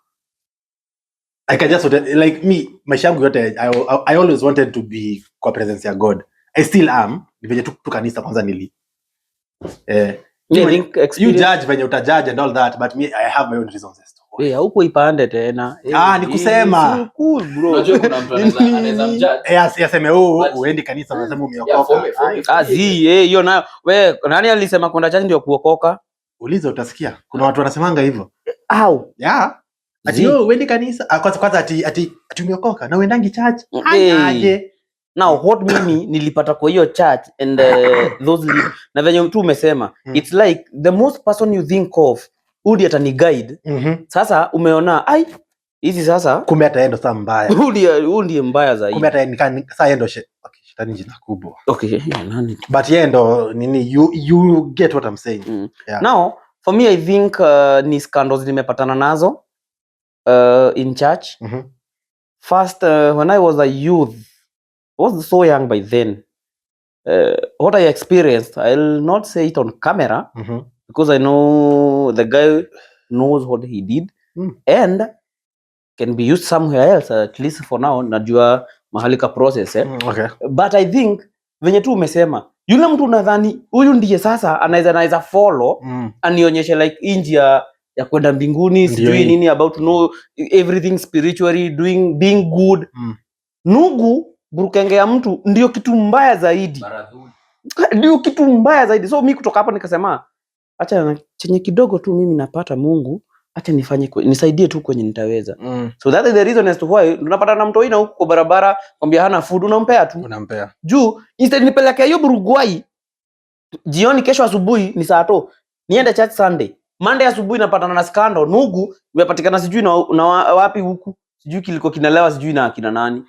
I can just like me maisha yangu yote I always wanted to be kwa presence ya God. I still am. Ni venye tu kanisa kwanza nili.
Yeah, I think
You
experience-
judge venye utajudge and all that, but me I have my own reasons as to why.
Eh, huko ipande tena.
Ni kusema.
Si cool, bro.
Unajua kuna mtu anaweza mjudge.
Aseme, oh,
But
uendi kanisa unasema
Yeah, for
umeokoka.
me, for me,
Ah, zi, hiyo nayo. We, nani alisema kwenda church ndio kuokoka?
Uliza utasikia. Kuna watu wanasemanga hivyo.
Au.
Yeah. Ati
Zi.
oh, uendi kanisa. Ah, kwanza ati umeokoka na uendangi church. Aje.
Now what mimi nilipata kwa hiyo church and those na venye tu umesema, it's like the most person you think of huyu ndiye atani guide. Sasa umeona ai hizi sasa
Kumbe hata yeye ndo saa mbaya.
huyu ndiye mbaya zaidi.
Kumbe hata yeye saa yeye ndo okay, shetani jina kubwa.
Okay, nani?
But yeye ndo nini, you get what I'm saying. Yeah.
Now for me I think ni scandals nimepatana nazo in church. First, when I was a youth, I was so young by then. What I experienced, I'll not say it on camera because I know the guy knows what he did and can be used somewhere else, at least for now. Najua mahali ka process.
Okay.
But I think venye tu umesema, yule mtu unadhani huyu ndiye sasa anaweza follow anionyeshe like hii njia ya kwenda mbinguni,
Ndio
sijui
hii.
nini about know everything spiritually, doing being good. Nugu burukenge ya mtu ndio kitu mbaya zaidi.
Baradhuli.
Ndio kitu mbaya zaidi. So mi kutoka hapo nikasema acha chenye kidogo tu mimi napata Mungu, acha nifanye nisaidie tu kwenye nitaweza. So that is the reason as to why unapata na mtoi na huko kwa barabara kwambia hana food unampea tu.
Unampea.
Juu instead nipeleke hiyo Uruguay jioni, kesho asubuhi ni saa to niende church Sunday. Monday asubuhi napatana na scandal nugu imepatikana sijui na wapi huku sijui kiliko kinalewa sijui na akina nani.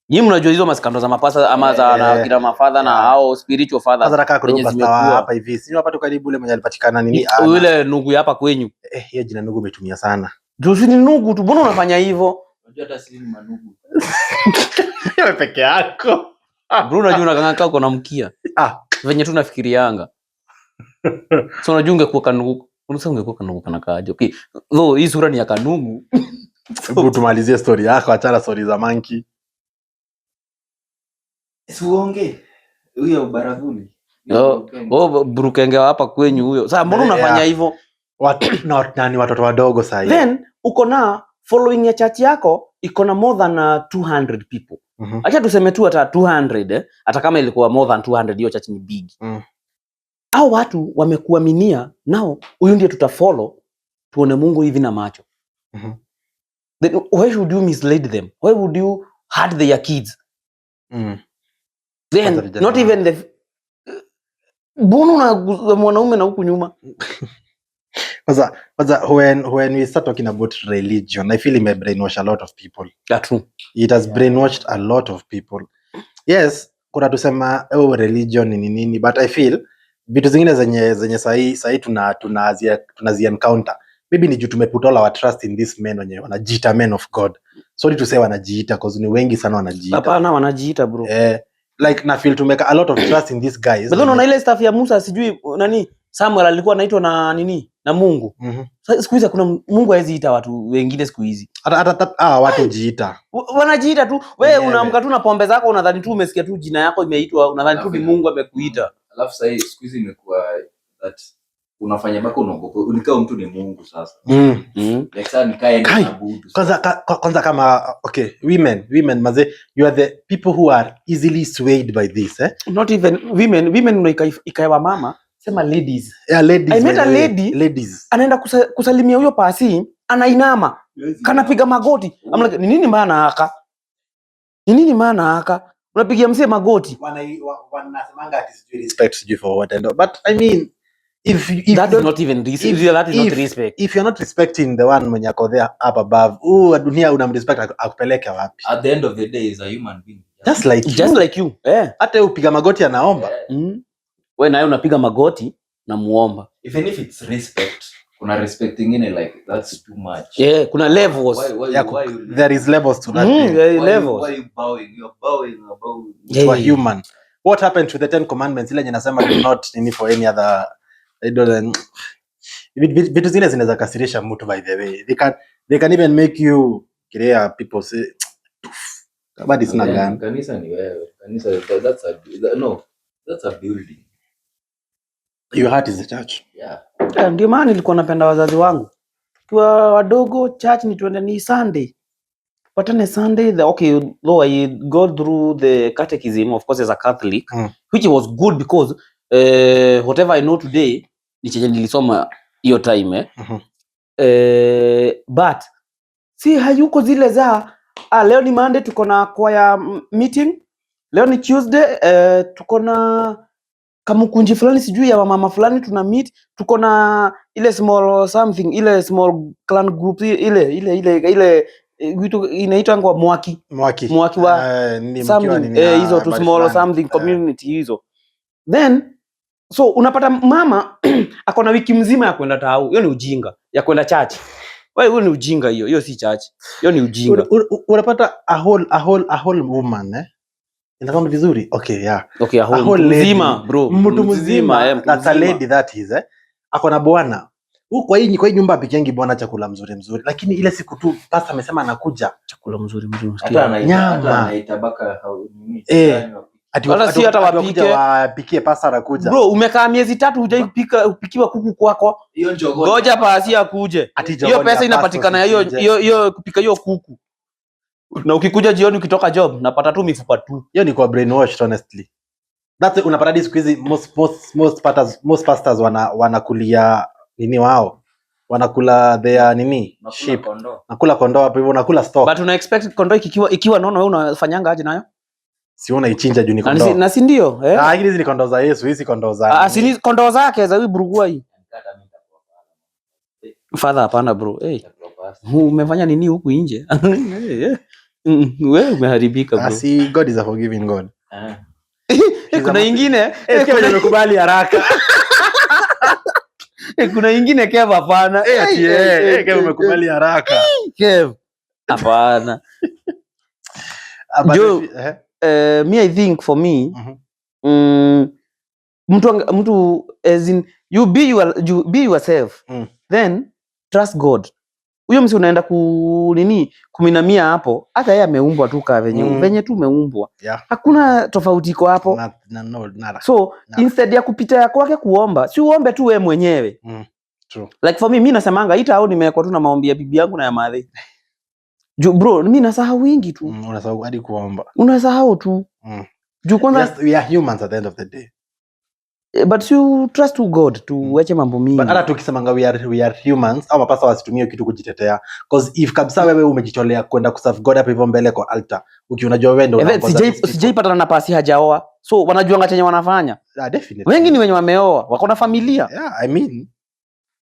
Nyinyi mnajua hizo maskando za mapasa ama za na akina mafadha na hao spiritual fathers.
Sasa nataka
zenye
kurudi pastor wa
zimekuwa.
hapa hivi. Si hapa tu karibu ule mwenye alipatikana nini?
Yule nugu ya hapa kwenyu.
Hiyo jina nugu umetumia sana.
Juu si ni nugu tu, mbona unafanya hivyo?
Unajua hata sisi ni manugu.
Wewe peke yako.
Bro, unajua unakang'aa uko na mkia. Venye tu nafikirianga. So unajua ungekuwa kanugu, unasema ungekuwa kanugu kana kaje? Okay. Though hii sura ni ya kanugu.
Hebu tumalizie story yako, achana story za monkey.
Siuongee huyo baravuli.
Oh, oh, burukenge wa hapa kwenyu huyo. Sasa mbona unafanya hivyo?
Watu na ni watoto wadogo sasa hivi.
Then uko na following ya church yako iko na more than 200 people. Acha tuseme tu hata 200, eh? Hata kama ilikuwa more than 200, hiyo church ni big. Hao watu wamekuaminia, nao huyu ndiye tutafollow tuone Mungu hivi na macho. Then why should you mislead them? Why would you hurt their kids? Then
Kwanza vijana
not even the mbona unaguza mwanaume na huku nyuma?
Kwanza when we start talking about religion, I feel it may brainwash a lot of people.
Yeah, true.
It has brainwashed a lot of people. Yes, kuna tusema, oh, religion ni nini, but I feel vitu zingine zenye sahi tunazi encounter, maybe ni juu tumeput all our trust in these men wenye wanajiita men of God. Sorry to say wanajiita, cause ni wengi sana wanajiita.
Hapana, wanajiita, bro.
Eh, like na feel tumeka a lot of trust in these guys.
But then unaona ile stuff ya Musa, sijui nani, Samuel alikuwa anaitwa na nini na Mungu. Sasa siku hizi hakuna. Mungu hawezi ita watu wengine siku hizi.
Hata watu hujiita.
Wanajiita tu. Wewe
Wenyewe.
unaamka tu na pombe zako, unadhani tu umesikia tu jina yako imeitwa, unadhani tu ni Mungu amekuita.
Alafu sahii siku hizi imekuwa that unafanya mpaka unaogopa, unikaa mtu ni Mungu sasa. Like sasa nikae
Kai,
naabudu.
Kwanza kama, okay, women maze, you are the people who are easily swayed by this, eh?
Not even women. Women ikaewa mama, sema ladies.
Yeah, ladies.
I met
By
a
the way.
lady.
Ladies.
Anaenda kusalimia huyo pasi, anainama, kanapiga magoti. I'm like, ni nini maana haka? Ni nini maana haka? Unapigia mzee magoti.
Wanasemanga ati sijui respect, sijui for what and all. But I mean, if
That
you
is
don't,
not even respect. That is not respect.
If you're not respecting the one mwenye ako there up above, huu wa dunia, unamrespect akupeleke wapi?
At the end of the day is a human being.
Just like you.
Just like you. Eh.
Hata yeye upiga magoti anaomba.
Yeah.
We naye unapiga magoti na muomba.
Even if it's respect, kuna respect ingine like that's too much.
Yeah, kuna levels.
Why,
Yeah,
why you,
there is levels to that thing.
There
why,
are levels.
Why you bowing? You're bowing, you're bowing.
Yeah.
To a human. What happened to the 10 commandments ile yenye nasema do not nini for any other idol? And vitu zingine zinaweza kasirisha mtu, by the way. They can even make you clear people say bado sina
Then,
gani.
Kanisa ni wewe. Kanisa, that's a that, no, that's a building.
Your heart is the church.
Yeah.
Eh, ndio maana nilikuwa napenda wazazi wangu. Tukiwa wadogo, church ni tuende ni Sunday. Tupatane Sunday. Okay, though I go through the catechism, of course, as a Catholic, which was good because whatever I know today ni chenye nilisoma hiyo time, eh. But si hayuko zile za, ah, leo ni Monday tuko na choir meeting, leo ni Tuesday, tuko na kamukunji fulani sijui ya wamama fulani tuna meet, tuko na ile small something, ile small clan group, ile vitu inaitwa ngwa mwaki.
Mwaki.
Mwaki wa
Eh, ni mkiwa
something,
nini
eh, hizo tu
habari
small
fulani.
something community hizo. Then so unapata mama ako na wiki mzima ya kwenda tau. Hiyo ni ujinga ya kwenda church. Wewe, hiyo ni ujinga hiyo. Hiyo si church, hiyo ni ujinga.
Unapata a whole woman, eh? Inasound vizuri? Okay, yeah.
Okay, a whole,
A whole
mtu
lady.
mzima, bro.
Mtu mzima,
eh, mtu
that's a
mzima.
lady that is, eh? Ako na bwana. Huku kwa hii nyumba apikiangi bwana chakula mzuri mzuri, lakini ile siku tu pastor amesema anakuja,
Chakula mzuri mzuri.
Hata anaita,
Nyama.
hata anaita baka nini,
Eh.
jirani wapike.
Ati
Wala si hata
ati wakuja
wapike.
wapikie, pastor anakuja.
Bro, umekaa miezi 3 hujai pika upikiwa kuku kwako.
Hiyo njogoo.
Ngoja pasi akuje.
Ati
Hiyo
jogoo ni
pesa
ya pastor,
inapatikana hiyo
usichinje.
hiyo hiyo kupika hiyo kuku. Na ukikuja jioni ukitoka job, napata tu mifupa tu.
Hiyo ni kwa brainwashed, honestly. That's why unapata hadi siku hizi most pastors wanakulia nini wao, wanakula their nini,
Unakula
sheep.
Kondoo.
Nakula kondoo hapo hivyo, unakula stock.
But una expect kondoo ikiwa nono, wewe unafanyanga aje nayo?
Si unaichinja juu ni
Na si,
kondoo.
na si ndio? Eh?
Ah, lakini hizi ni kondoo za Yesu, hizi kondoo za
Ah, si ni kondoo zake za huyu burugua hii.
Hata mimi nitakuwa
Father, hapana, bro. Hey.
nitakuwa pastor.
Umefanya nini huku nje? Wewe umeharibika,
Ah,
bro.
si God is a forgiving God.
Ah.
Eh, kuna ingine
Eh,
eh,
sikia venye umekubali haraka.
Kuna ingine, Kev, hapana.
Eh, ati,
Eh,
eh,
eh,
eh, Kev,
eh,
umekubali haraka.
Kev. Hapana.
Ah, but
Joe.
eh,
Me, I think for me, Mtu as in you be yourself. Then trust God. Huyo msi unaenda ku nini kuminamia hapo, hata yeye ameumbwa tu kaa venye venye tu umeumbwa. Hakuna tofauti iko hapo.
Na, na, no, nada.
So
Nada.
Instead ya kupita ya kwake kuomba, si uombe tu wewe mwenyewe.
True.
Like for me, mi nasemanga hii tao nimewekwa tu na maombi ya bibi yangu na ya madhe. Juu bro, mi nasahau wingi tu.
Unasahau hadi kuomba.
Unasahau tu. Juu kwanza
Just, we are humans at the end of the day.
But you trust to God tuache mambo mingi.
But hata tukisemanga we are humans, au mapasta wasitumie kitu kujitetea, cause if kabisa wewe umejitolea kwenda kuserve God hapo hivyo mbele kwa altar, ukiwa unajua wewe ndio unaongoza these people.
Sijaipatana na pasi hajaoa, so wanajuanga chenye wanafanya.
Ah, definitely.
Wengi ni wenye wameoa, wako na familia.
Yeah, I mean,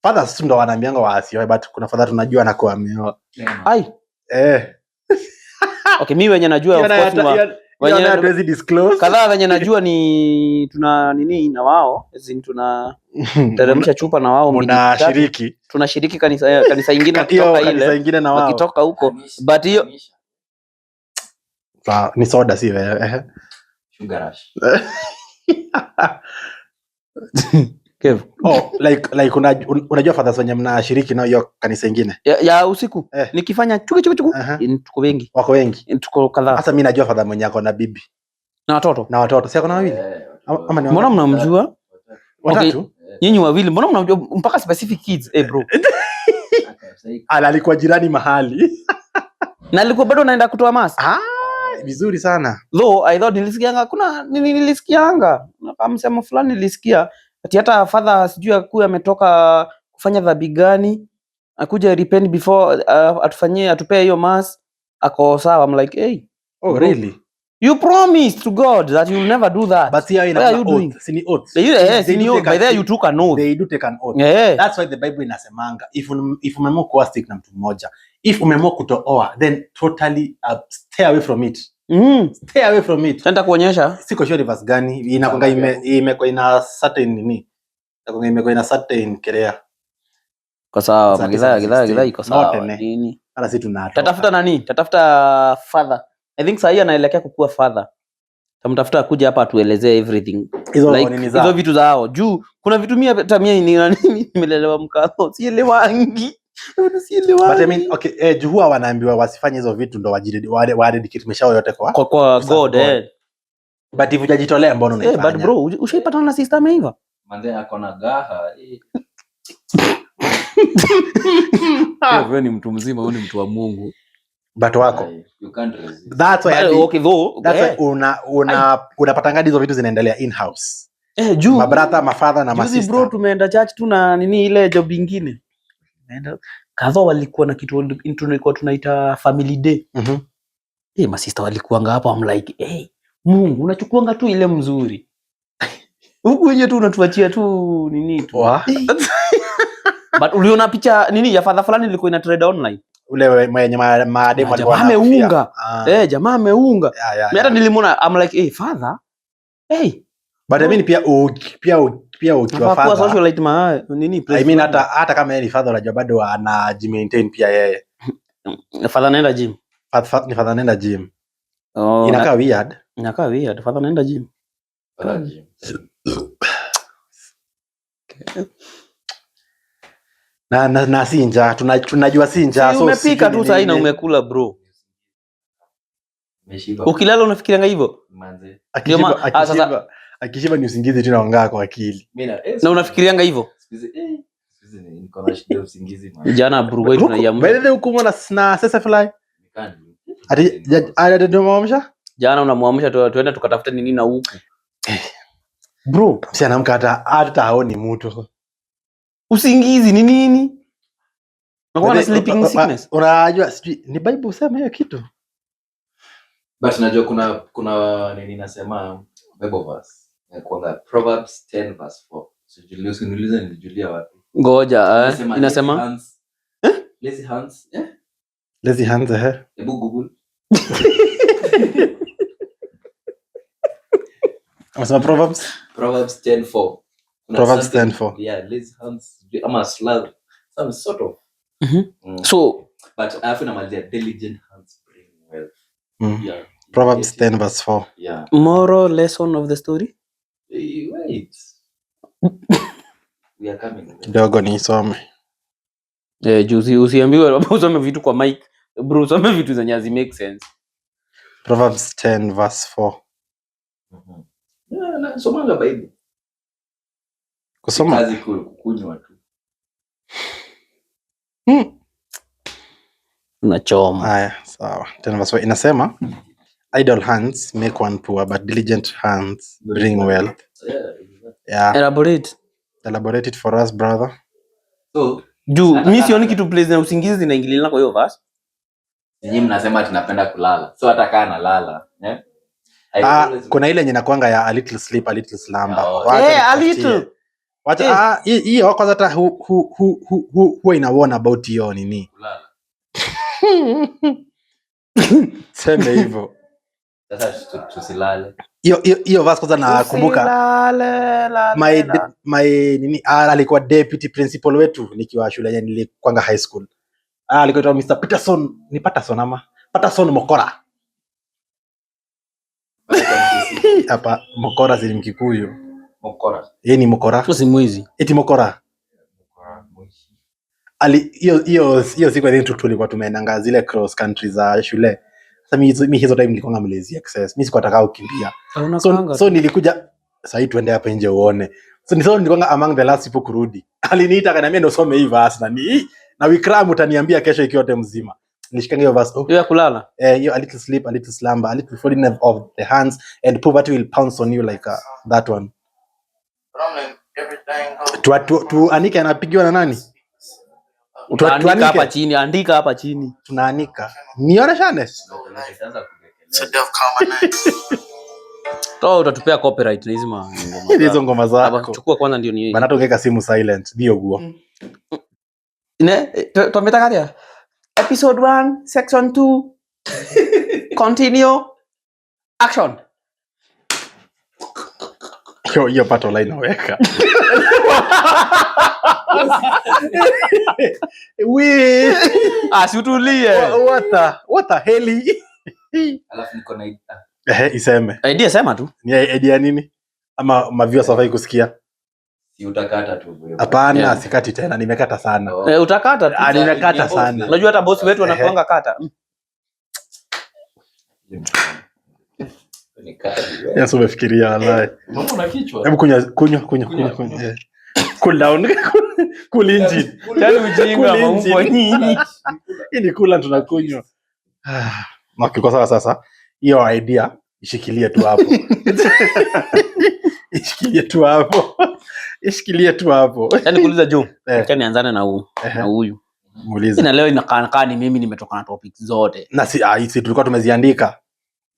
fathers tu ndo wanaambianga wasioe, but kuna father tunajua anakuwa ameoa.
Ai,
Eh.
okay, mi wenye najua of course ni
Hiyo nayo hatuwezi disclose.
Kadhaa wenye najua ni tuna nini na wao, as in tuna teremsha chupa na wao mbili tatu.
Mnashiriki
Tunashiriki kanisa ingine
hiyo
wakitoka
kanisa
ile
ingine na wao.
Wakitoka huko, but hiyo
Sawa, ni soda si wewe. Eh.
Sugar rush.
Kev,
Oh, like unajua fathers wenye mnashiriki nao hiyo kanisa ingine?
Ya usiku nikifanya chuki chuki chuku, tuko wengi.
Wako wengi.
Tuko kadhaa.
Sasa mi najua father mwenye ako na bibi
Na watoto.
Na watoto. Si ako na wawili?
Eh,
Ama ni
Mbona mnamjua?
Watatu?
Nyinyi wawili mbona mnamjua mpaka specific kids, eh bro?
Ala, alikuwa jirani mahali.
Na alikuwa bado naenda kutoa mass?
Ah, vizuri sana.
Though I thought nilisikianga kuna nini, nilisikianga na msemo fulani nilisikia ati hata father sijui akuwe ametoka kufanya dhambi gani, akuja repent before atufanyie, atupee hiyo mass, ako sawa. I'm like, hey,
Oh,
bro,
really?
You promised to God that you will never do that.
But hiyo
What are you
inakuwa
doing?
oath. Si ni oath?
Yes,
They
ni
do
oath.
take
By there you took an oath.
They do take an oath. That's why the Bible inasemanga if umeamua kuoa, stick na mtu mmoja. If umeamua kutooa, then totally stay away from it. Stay away from it.
Sasa kuonyesha
Siko sure ni verse gani inakwanga imekuwa ina certain nini? Inakwanga imekuwa ina certain kelea.
Kwa sawa,
Saa
gidhaa
tisa
gidhaa
na
gidhaa iko
16.
sawa.
Not ene.
Nini?
Hata si tunatoka.
Tatafuta nani? Tatafuta father. I think sahii anaelekea kukua father. Tamtafuta akuja hapa atuelezee everything.
Hizo
Like,
nini
hizo
zao.
vitu zao. Juu kuna vitu mia hata mia ni nini nimelelewa mkao. Sielewangi. Vitu sielewangi.
But I mean, okay, juu huwa wanaambiwa wasifanye hizo vitu ndo wa dedicate maisha yao yote kwa
kwa
kuserve
God,
God.
eh.
But if hujajitolea, mbona
Eh, but
unaifanya?
bro, ushaipatana na sister ameiva?
Manze ako na gaha. Eh.
Wewe ni mtu mzima, wewe ni mtu wa Mungu.
But wako.
You can't resist.
That's why
But, okay though,
that's
eh.
why una unapatanga hizo vitu zinaendelea in house.
Eh, juu
Mabrother, mafather na
juzi
masista.
bro tumeenda church tu na nini ile job ingine. Naenda kadhaa walikuwa na kitu tulikuwa tunaita family day. Eh, masista walikuanga hapo, I'm like, hey, Mungu unachukuanga tu ile mzuri. Huku wenyewe tu unatuachia tu nini tu.
Wa?
But uliona picha nini ya father fulani ilikuwa ina trend online?
Ule mwenye mademu
Ah,
alikuwa
jamaa
anakufia.
ameunga.
Ah.
Eh, jamaa ameunga.
Yeah,
Mimi hata
yeah.
nilimuona, I'm like, hey, father. Hey,
But I mean pia ukiwa
nafaa kuwa
father,
socialite ma nini place
I mean,
fulani.
hata kama yeye ni father, unajua bado anajimaintain pia yeye.
Father anaenda gym.
Ni father anaenda gym.
Oh,
Inakaa weird.
Inakaa weird. Father anaenda gym.
Father gym.
Na si njaa, tunajua si njaa.
Si
So
umepika
sijui
tu
ni
sahi na
nini.
umekula bro.
Umeshiba.
Ukilala unafikirianga hivyo?
Manze.
Ndio ah, sasa-
Akishiba ni usingizi tu inaongaa kwa akili.
Mimi na
Na unafikirianga hivyo?
Siku hizi niko na shida ya usingizi man.
Jana bro wetu
Huku-
tunaiamsha.
by the way, huku mbona na sasa fly?
Nikani.
Ati ati ndio?
Jana unamwamsha tuende tukatafute nini na huku. Bro,
Si anaamka hata haoni mtu.
Usingizi ni nini? Unakuwa na sleeping sickness.
Unajua sijui ni Bible usema hiyo kitu.
But najua kuna nini nasema Bible verse. Inakuanga Proverbs 10 verse 4. Sijui usiniulize nilijulia wapi.
Ngoja, eh,
Inasema
inasema
lazy hands. Lazy hands. Eh?
Lazy hands, eh.
Hebu Google.
Amesema Proverbs
Proverbs 10:4. Kuna
Proverbs
something-
10:4.
Yeah, lazy hands sijui, ama sloth, some sort of.
So
But alafu inamalizia diligent hands bring wealth. Yeah.
Proverbs 10 verse 4.
Yeah.
Moral lesson of the story?
Wait. We are coming.
Kidogo niisome.
Eh, juu usiambiwe usome vitu kwa mic. Bro, usome vitu zenye hazi make sense.
Proverbs 10 verse 4.
Yeah, nasomanga Bible.
Kusoma.
Kazi kukunywa tu.
Unachoma.
Haya, sawa. 10 verse 4 inasema, idle hands make one poor, but diligent hands bring wealth.
Yeah, exactly.
Yeah.
Elaborate.
Elaborate it for us, brother.
So,
Juu mi sioni kitu place na usingizi zinaingiliana kwa hiyo verse.
nyinyi mnasema tunapenda kulala. So hata kaa nalala, eh? I
Ah,
always-
kuna ile yenye inakuanga ya a little sleep, a little slumber.
Oh.
Wacha
Eh, a
nitafutie.
little.
Wacha
Eh.
ah, hiyo kwanza hata huwa ina warn about hiyo nini.
Kulala.
Seme hivyo.
Sasa tusilale.
Hiyo verse kwanza nakumbuka
Usilale, lale,
my
lale.
my nini, alikuwa deputy principal wetu nikiwa shule yenye nilikwanga high school. Alikuwa anaitwa Mr. Peterson, ni Patterson ama Patterson Mokora. Hapa Mokora si Mkikuyu.
Mokora.
Yeye ni Mokora.
Huo si mwizi.
Eti Mokora.
Mokora, mwishi.
Ali hiyo siku I think tulikuwa tumeendanga zile cross country za shule. Sasa mi hizo time nilikuwa mlazy excess. Mi sikuwa nataka kukimbia. So nilikuja sasa tuende hapa nje uone. So nilikuwa among the last people kurudi. Aliniita akaniambia ndio usome hii verse na ni na Wikram utaniambia kesho ikiwa yote mzima. Nilishikanga hiyo verse. Oh,
Hiyo ya kulala.
hiyo a little sleep, a little slumber, a little folding of the hands and poverty will pounce on you like that one. Tuanike anapigiwa na nani?
Utaandika
Tuanike.
hapa chini, andika hapa chini.
Tunaanika. Nionyeshane.
Itaanza kugekelea.
Toa, utatupea copyright na hizi ngoma.
Hizo ngoma
Hapa,
zako.
chukua kwanza ndio ni.
Bana, tungeka simu silent. Ndio guo.
Ne, tumetaka atia? Episode 1, section 2. Continue. Action.
Hiyo pato line naweka. We
Ah, si utulie.
what the hell?
Alafu niko na
Ehe, iseme.
Idea sema tu.
Ni idea nini? Ama maviewers hawafai kusikia?
Si utakata tu bro.
Hapana,
Yeah.
sikati tena, nimekata sana.
Oh.
Eh, utakata tu.
Ah, nimekata sana.
Unajua hata boss wetu anakuanga kata.
Ni kali.
Yes, umefikiria wallahi.
Mbona una kichwa?
Hebu kunywa kunywa kunywa kunywa kunywa. Eh. Cool down. Cool engine.
Yaani ujinga
Cool
maumbwa
engine.
nyinyi.
Hii ni coolant tunakunywa. Ah, okay, kwa sawa sasa. Hiyo idea ishikilie tu hapo. Ishikilie tu hapo. Ishikilie tu hapo.
Yaani kuuliza juu.
Eh.
Acha nianzane na huu. Na huyu.
Muulize.
Na leo inakaa kaa ni mimi nimetoka na topics zote.
Na si si tulikuwa tumeziandika.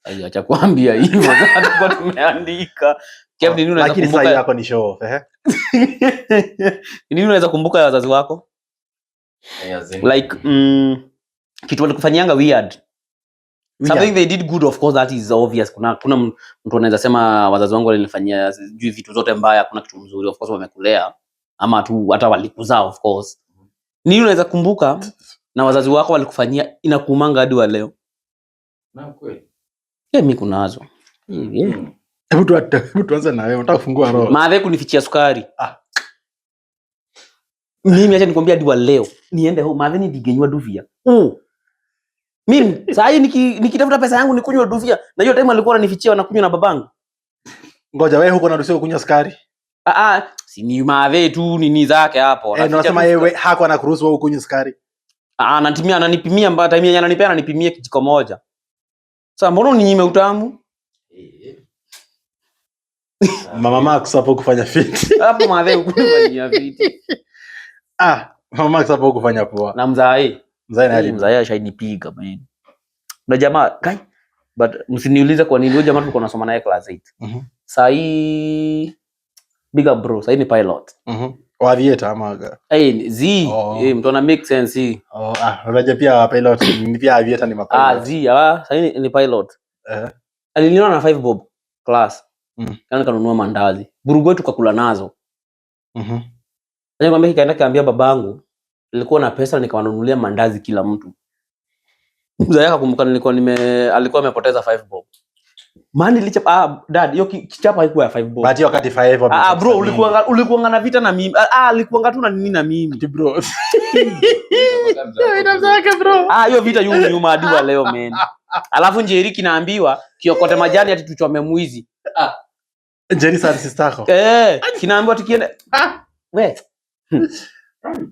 Ai, acha kuambia hivyo. Sasa tulikuwa tumeandika. Kevin, nini unaweza
Lakini sasa
kumbuka?
yako ni show off, eh?
Nini unaweza kumbuka ya wazazi wako?
Yeah, zin.
Like kitu walikufanyianga weird. Something they did good, of course that is obvious. Kuna mtu anaweza sema wazazi wangu walinifanyia sijui vitu zote mbaya, kuna kitu mzuri, of course wamekulea ama tu hata walikuzaa of course. Nini unaweza kumbuka na wazazi wako walikufanyia inakuumanga hadi wa leo?
Na kweli.
Yeah, mimi kunazo. Yeah.
Hebu tuanze na wewe, unataka kufungua roho.
Maadhe kunifichia sukari.
Ah.
Mimi acha nikwambia hadi wa leo niende home maadhe nidigenywa duvia. Mimi saa hii nikitafuta pesa yangu nikunywa duvia. Na hiyo time alikuwa ananifichia wanakunywa na babangu.
Ngoja wewe huko unaruhusiwa kunywa sukari?
Si ni maadhe tu nini zake hapo.
Eh, unasema yeye hakuwa anakuruhusu wewe kunywa sukari.
Anatimia ananipimia mbaya time yenye ananipea ananipimia kijiko moja. Sasa mbona uninyime utamu?
Mama Max hapo kufanya fiti.
Hapo maadhe hukunifanyia fiti.
Mama Max hapo kufanya poa.
Na mzae.
Mzae na ali.
Mzae ashainipiga man. Na jamaa kai but msiniulize kwa nini huyo jamaa tulikuwa tunasoma naye class 8. Saa hii big up bro, saa hii ni pilot.
Wa aviator ama
Eh, Z,
Oh.
mtu ana make sense hii.
Oh, unajua pia pilot, ni pia aviator ni mapilot.
Z, saa hii ni pilot. Aliniona na 5 bob class. Kana kanunua mandazi. Burugu tukakula nazo. Nikwambia kikaenda kaambia babangu nilikuwa na pesa nikawanunulia mandazi kila mtu. Mzee akakumbuka nilikuwa alikuwa amepoteza 5 bob. Mani ilichapa, ah, dad, hiyo kichapa haikuwa ya 5 bob.
But hiyo wakati 5 bob.
Ah, bro, ulikuanga na vita na mimi. Ah, alikuanga tu na nini na mimi.
Ati bro.
Ah, hiyo vita yu nyuma hadi wa leo, man. Alafu Njeri kinaambiwa kiokote majani ati tuchome mwizi.
Jerry san sister yako.
Eh, kinaambiwa tukienda. We.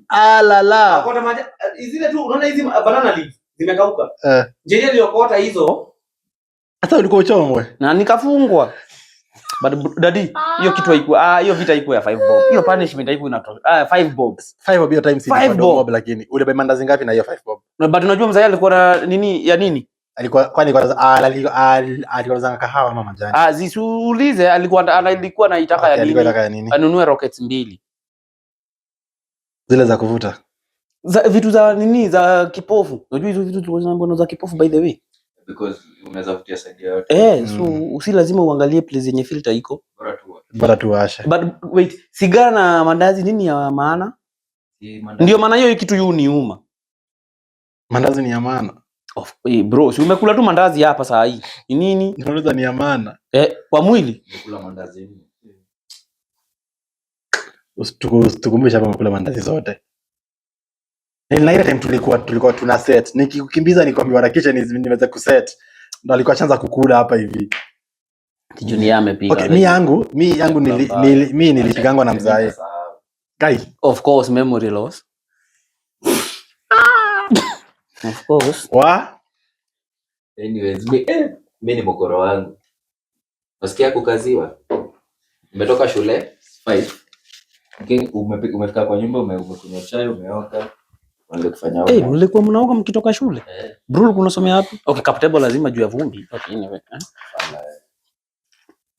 Ah la la.
Okota majani zile tu, unaona hizi banana leaves zimekauka.
Eh.
Njeri aliokota hizo
Hata ulikuwa uchomwe.
na nikafungwa. But daddy, hiyo kitu haikuwa, ah, hiyo vita haikuwa ya 5 bob. Hiyo punishment haikuwa inatosha. Ah, 5 bob.
5 bob hiyo time si
Five
ilikuwa
bob.
bob, lakini ule bai mandazi ngapi na hiyo 5 bob?
Na but unajua mzee alikuwa na nini ya nini?
Alikuwa kwani kwa alikuwa anazanga kahawa ama majani?
Ah, zisuulize alikuwa anaitaka
Okay,
ya
alikuwa
nini?
anataka ya nini?
Anunue rockets mbili.
Zile za kuvuta.
Za, vitu za nini za kipofu. Unajua hizo vitu tulikuwa tunaambiwa za kipofu, by the way.
Because unaweza vutia side yoyote.
Eh, so si lazima uangalie place yenye filter iko.
Bora tu.
Bora tuwashe.
But wait, sigara na mandazi nini ya maana?
Si mandazi.
Ndio maana hiyo kitu yu niuma.
Mandazi ni ya maana.
Bro, si umekula tu mandazi hapa saa hii. Ni nini?
Nauliza ni ya maana.
Eh, kwa mwili.
Nimekula mandazi nne.
Usitukumbushe hapa umekula mandazi zote. Na ile time tulikuwa tuna set. Nikikukimbiza nikwambia harakisha niweze kuset. Ndo alikuwa ashaanza kukula hapa hivi.
Junior amepika.
Okay, mi yangu mi nilipigangwa na mzae.
Nimesahau.
Guy,
Of course, memory loss. Of course.
wa
Anyways, mi ni mokoro wangu. Nasikia kukaziwa. Nimetoka shule 5. Okay, umefika kwa nyumba, umekunywa chai, umeoga. Uanze kufanya
Eh,
homework.
mlikuwa mnaoga mkitoka shule?
Eh.
Bro, ulikuwa unasomea wapi? Okay, Kaptebo lazima juu ya vumbi. Okay, anyway. Eh.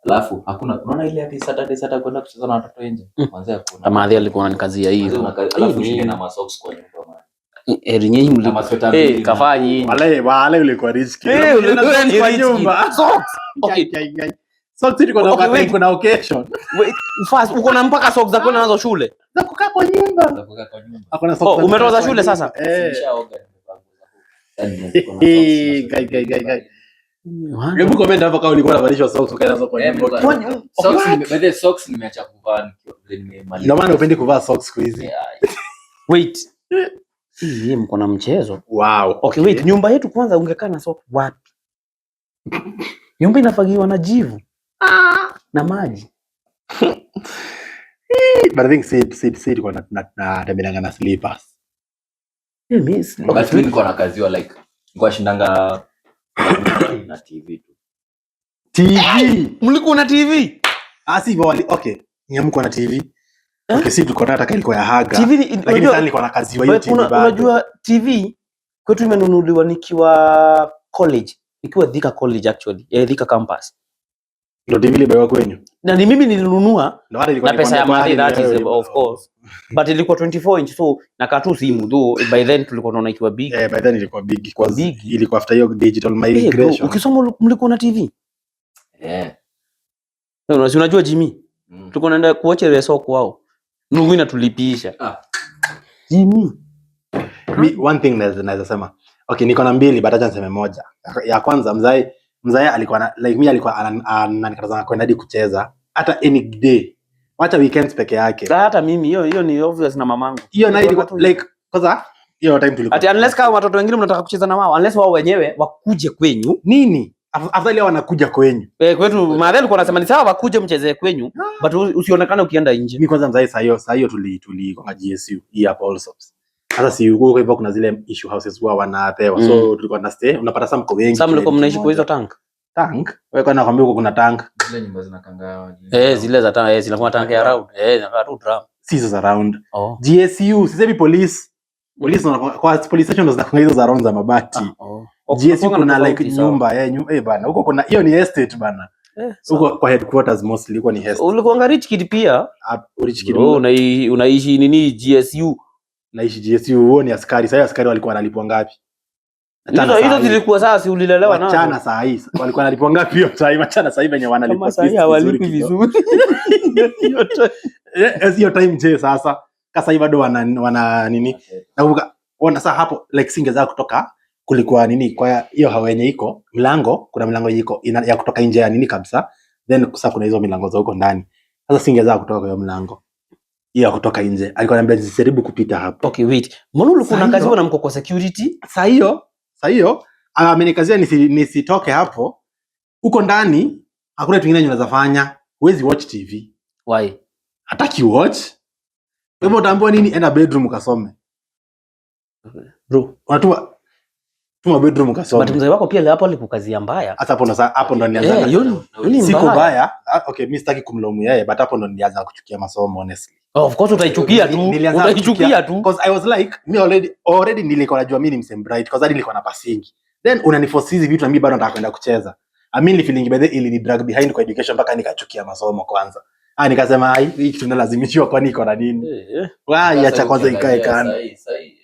Alafu hakuna, unaona ile ati Saturday Saturday kwenda kucheza na watoto nje. Mwanzo hakuna.
Kama alikuwa ananikazia
Mwanzo
hiyo.
alafu ushinde na masocks kwa nyumba, man.
Heri nyinyi
Na
mlikuwa.
masweta
Eh,
mbili.
kafaa nyinyi.
Wale ulikuwa rich kid.
Eh, ulikuwa ni
Kwa
rich
nyumba.
kid. Socks. Okay,
Kai, kai, kai. Socks ilikuwa na
Okay,
wakati
wait.
kuna occasion.
Wait, first uko na mpaka socks za kwenda nazo shule.
Za kukaa kwa nyumba.
Za kukaa kwa nyumba.
Hakuna socks
Oh,
za
umetoka
kukaa
za shule
kwa
sasa?
nyumba. Eh.
Nishaoga, nimevaa nguo za huko. Yaani niko na socks
Hey,
na
guy, guy, guy, guy.
What?
Hebu comment hapo kama ulikuwa unavalishwa socks ukaenda nazo kwa
Eh,
nyumba.
nilikuwa- Socks by the way, socks nimeacha kuvaa nikiwa vile nimemaliza.
Ndio maana upendi kuvaa socks siku hizi.
Yeah.
Wait. Hii mko na mchezo.
Wow.
Okay, wait, nyumba yetu kwanza ungekaa na socks wapi? Nyumba inafagiwa na jivu na maji.
But I think si ilikuwa na na slippers.
Eh,
But mi nilikuwa nakaziwa, like nilikuwa shindanga na TV tu.
TV.
Mlikuwa na TV?
Ah, si hivyo okay. Nyamko na TV.
Eh?
Okay, si tulikuwa tunataka ilikuwa ya haga.
TV
Lakini
unajua
sasa nilikuwa nakaziwa hiyo TV bado.
Unajua TV kwetu imenunuliwa nikiwa college, nikiwa Thika College actually, eh, Thika campus.
Ndio TV ilibaiwa kwenyu.
Na ni mimi nilinunua
Ndio hata ilikuwa
na pesa ya
nikwambia
madhe,
kwani
that is
wewe
of course. But ilikuwa 24 inch, so nakaa tu simu, though by then tulikuwa tunaona ikiwa big.
Eh, by then ilikuwa big kwa
Big.
Ilikuwa after hiyo digital
Eh, bro,
migration.
ukisoma mlikuwa na TV?
Eh.
Si unajua Jimmy?
Mm.
Tulikuwa tunaenda kuocha ile soko wao. Nungu inatulipisha.
Ah.
Jimmy.
Mi, one thing naweza sema. Okay, niko na mbili but acha niseme moja. Ya kwanza, mzae alikuwa na, like mi alikuwa ananikataza kwenda hadi kucheza hata any day. Wacha weekends peke yake.
Hata mimi hiyo hiyo ni obvious na mamangu.
Hiyo nayo ilikuwa like kwanza hiyo time tulikuwa
Ati unless kama watoto wengine mnataka kucheza na wao, unless wao wenyewe wakuje kwenyu.
Nini? Afadhali hao wanakuja kwenyu.
Eh, kwetu madhe alikuwa anasema ni sawa wakuje mchezee kwenyu, but usionekane ukienda nje.
Mi kwanza mzae saa hiyo tuli kwa GSU hii hapa Allsops. Sasa si huko hivyo kuna zile issue houses huwa wanapewa. So tulikuwa na stay, unapata some mko wengi.
Sasa mlikuwa
kile
mnaishi kwa hizo
kimoja.
tank?
Tank. Wewe kwa nakwambia huko kuna tank.
Zile nyumba zinakanga.
Eh, zile za tank, eh, zinakuwa tank ya round. Eh, zinakuwa tu drum.
Si hizo za round.
Oh.
GSU, sisemi police. Police kwa police station ndo zinakuwa hizo za round za mabati.
Ah, oh.
GSU
Kunakuwa na
kuna like
tofauti, sawa.
nyumba, eh bana. Huko kuna hiyo ni estate bana.
Eh, sawa.
Huko kwa headquarters mostly huko ni estate.
Ulikuwa rich kid pia.
Ah, rich kid.
Bro, unaishi nini GSU?
Naishi GSU, huo ni askari. Sasa askari walikuwa wanalipwa ngapi? Achana
Hizo
saa
hizo
hii.
zilikuwa sasa si ulilelewa nazo.
Wachana saa hii. Walikuwa wanalipwa ngapi hiyo time? Wachana saa hii venye wanalipwa
Kama saa hii
vizuri
hawalipi
kidogo.
vizuri. Hiyo time.
Eh, hiyo time je sasa? Sasa hii bado wana nini? Nakumbuka ona sasa hapo like singeweza kutoka Kulikuwa nini kwa hiyo hao yenye iko mlango, kuna mlango yenye iko ya kutoka nje ya nini kabisa, then sasa kuna hizo milango za huko ndani. Sasa singeweza kutoka kwa hiyo mlango hiyo ya kutoka nje, alikuwa ananiambia nisijaribu kupita hapo.
Okay, wait, mbona ulikuwa
Saa
unakaziwa
hiyo-
na mko kwa security?
Saa hiyo amenikazia nisitoke hapo. Huko ndani hakuna kitu kingine yenye unaweza fanya, huwezi watch TV.
Why?
Hataki watch. Kwa hivyo utaambiwa nini? Enda bedroom ukasome.
Bro,
Unatuma tuma bedroom ukasome.
but mzee wako pia hapo alikukazia mbaya.
Sasa hapo ndo nilianza.
Eh, hiyo ni
Siko
mbaya.
baya. Ah, okay, mimi sitaki kumlaumu yeye, but hapo ndo nilianza kuchukia masomo, honestly.
Oh, of course utaichukia tu.
Nilianza
Utaichukia tu.
Because I was like, me already nilikuwa najua mimi ni msee bright, because hadi nilikuwa na passingi. Then unaniforce hizi vitu na mimi bado nataka kwenda kucheza. I mean, feeling by the ili ni drag behind kwa education mpaka nikachukia masomo kwanza. Ah, nikasema, ai, hii kitu nalazimishwa, kwani iko na nini? Wai, acha kwanza ikae kando.
Sahi,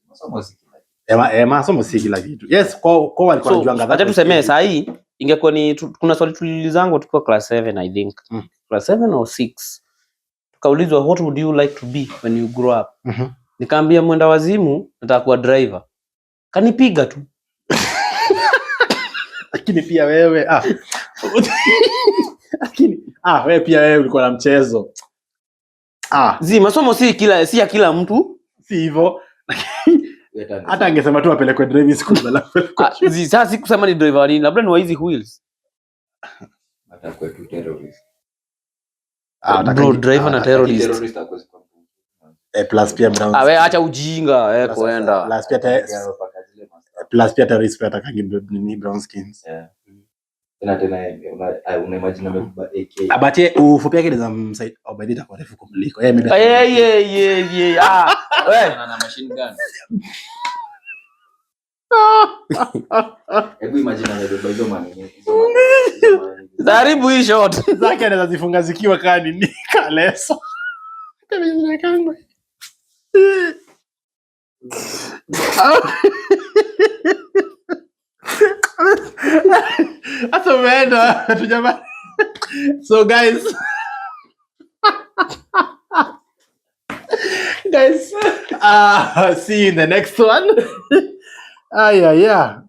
masomo si kila kitu.
Masomo si kila kitu. Yes, kwa walikuwa
So,
wanajuanga that
acha
was
tusemee
easy.
saa hii ingekuwa ni kuna swali tuliulizangwa tukiwa class 7, I think. Class 7 or 6. Tukaulizwa, "What would you like to be when you grow up?" Nikaambia mwenda wazimu, nataka kuwa driver. Kanipiga tu.
Lakini pia wewe, ah. Lakini wewe pia wewe ulikuwa na mchezo. Ah,
Zi masomo si ya kila mtu.
Si hivyo. Hata angesema tu apelekwe driving school alafu apelekwe
Ah, zi sasa sikusema ni driver nini, labda ni wa hizi wheels.
Hata kwetu terrorist.
Ah,
Bro, driver na
ah,
terrorist.
Terrorist hakuwezi kuwa mtu.
Eh, plus pia brown.
Ah, wewe acha ujinga, eh, kuenda.
Plus pia terrorist pia atakangi nini, brown skins.
Yeah. Tena tena una imagine amebeba AK.
Ah, but ye ufupi yake ni msaidia. Oh, by the way itakuwa refu kumliko. Yeye maybe
Eh, ye ye ye. Ah, wewe.
Na machine gun. Hebu imagine amebeba hizo manini, hizo manini.
Haribu hii shot.
Zake anaweza zifunga zikiwa kaa nini, kaleso. Kama zinakangwa. Hata umeenda tu jamani. So guys, see you in the next one. Ah, yeah.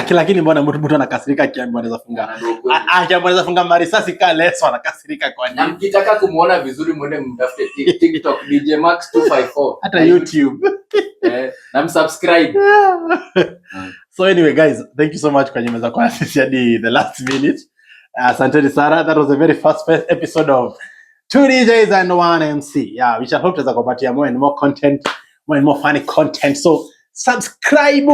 Lakini mbona mtu anakasirika akiambiwa anaweza funga?
Na ndio ukweli.
Akiambiwa anaweza funga marisasi kaa leso, anakasirika kwa
Na
nini?
mkitaka kumuona vizuri mwende mtafute TikTok DJ Max 254.
Hata YouTube.
Eh, na msubscribe.
So anyway guys, thank you so much kwa nyemeza kwa sisi hadi the last minute. Asanteni sana. That was the very first episode of Two DJs and One MC. Yeah, we shall hope tutaweza kuwapatia more and more content, more and more funny content. So subscribe.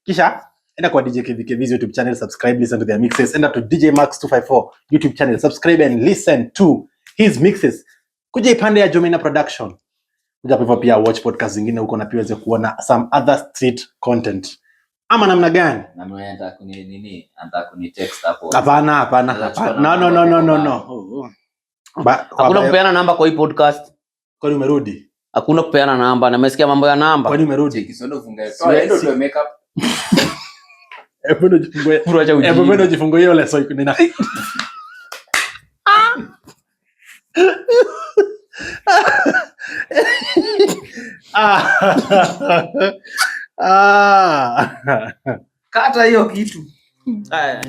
Kisha enda kwa DJ KVKV's YouTube channel, subscribe, listen to their mixes. Enda to DJ Max 254 YouTube channel, subscribe and listen to his mixes. Kuja ipande ya Jomina Production. Kuja hapo hivyo pia watch podcast zingine huko na pia uweze kuona some other street content. Ama namna gani?
Na mimi nataka kuni nini? Nataka kuni text hapo.
Hapana, hapana,
Sasa
hapana.
chukua
No, no,
namba
no, no, no,
yako.
no. Oh, oh.
Hakuna kupeana namba kwa hii podcast.
Kwani umerudi?
Hakuna kupeana namba. Nimesikia mambo ya namba.
Kwani umerudi?
Cheki, sio ndo funga. Toa, endo tuwe makeup.
Hebu ndo jifungue.
Bro, acha
Hebu
ujinga.
ndo jifungue hiyo leso iko nina. Ah. Ah.
Kata hiyo kitu. Haya.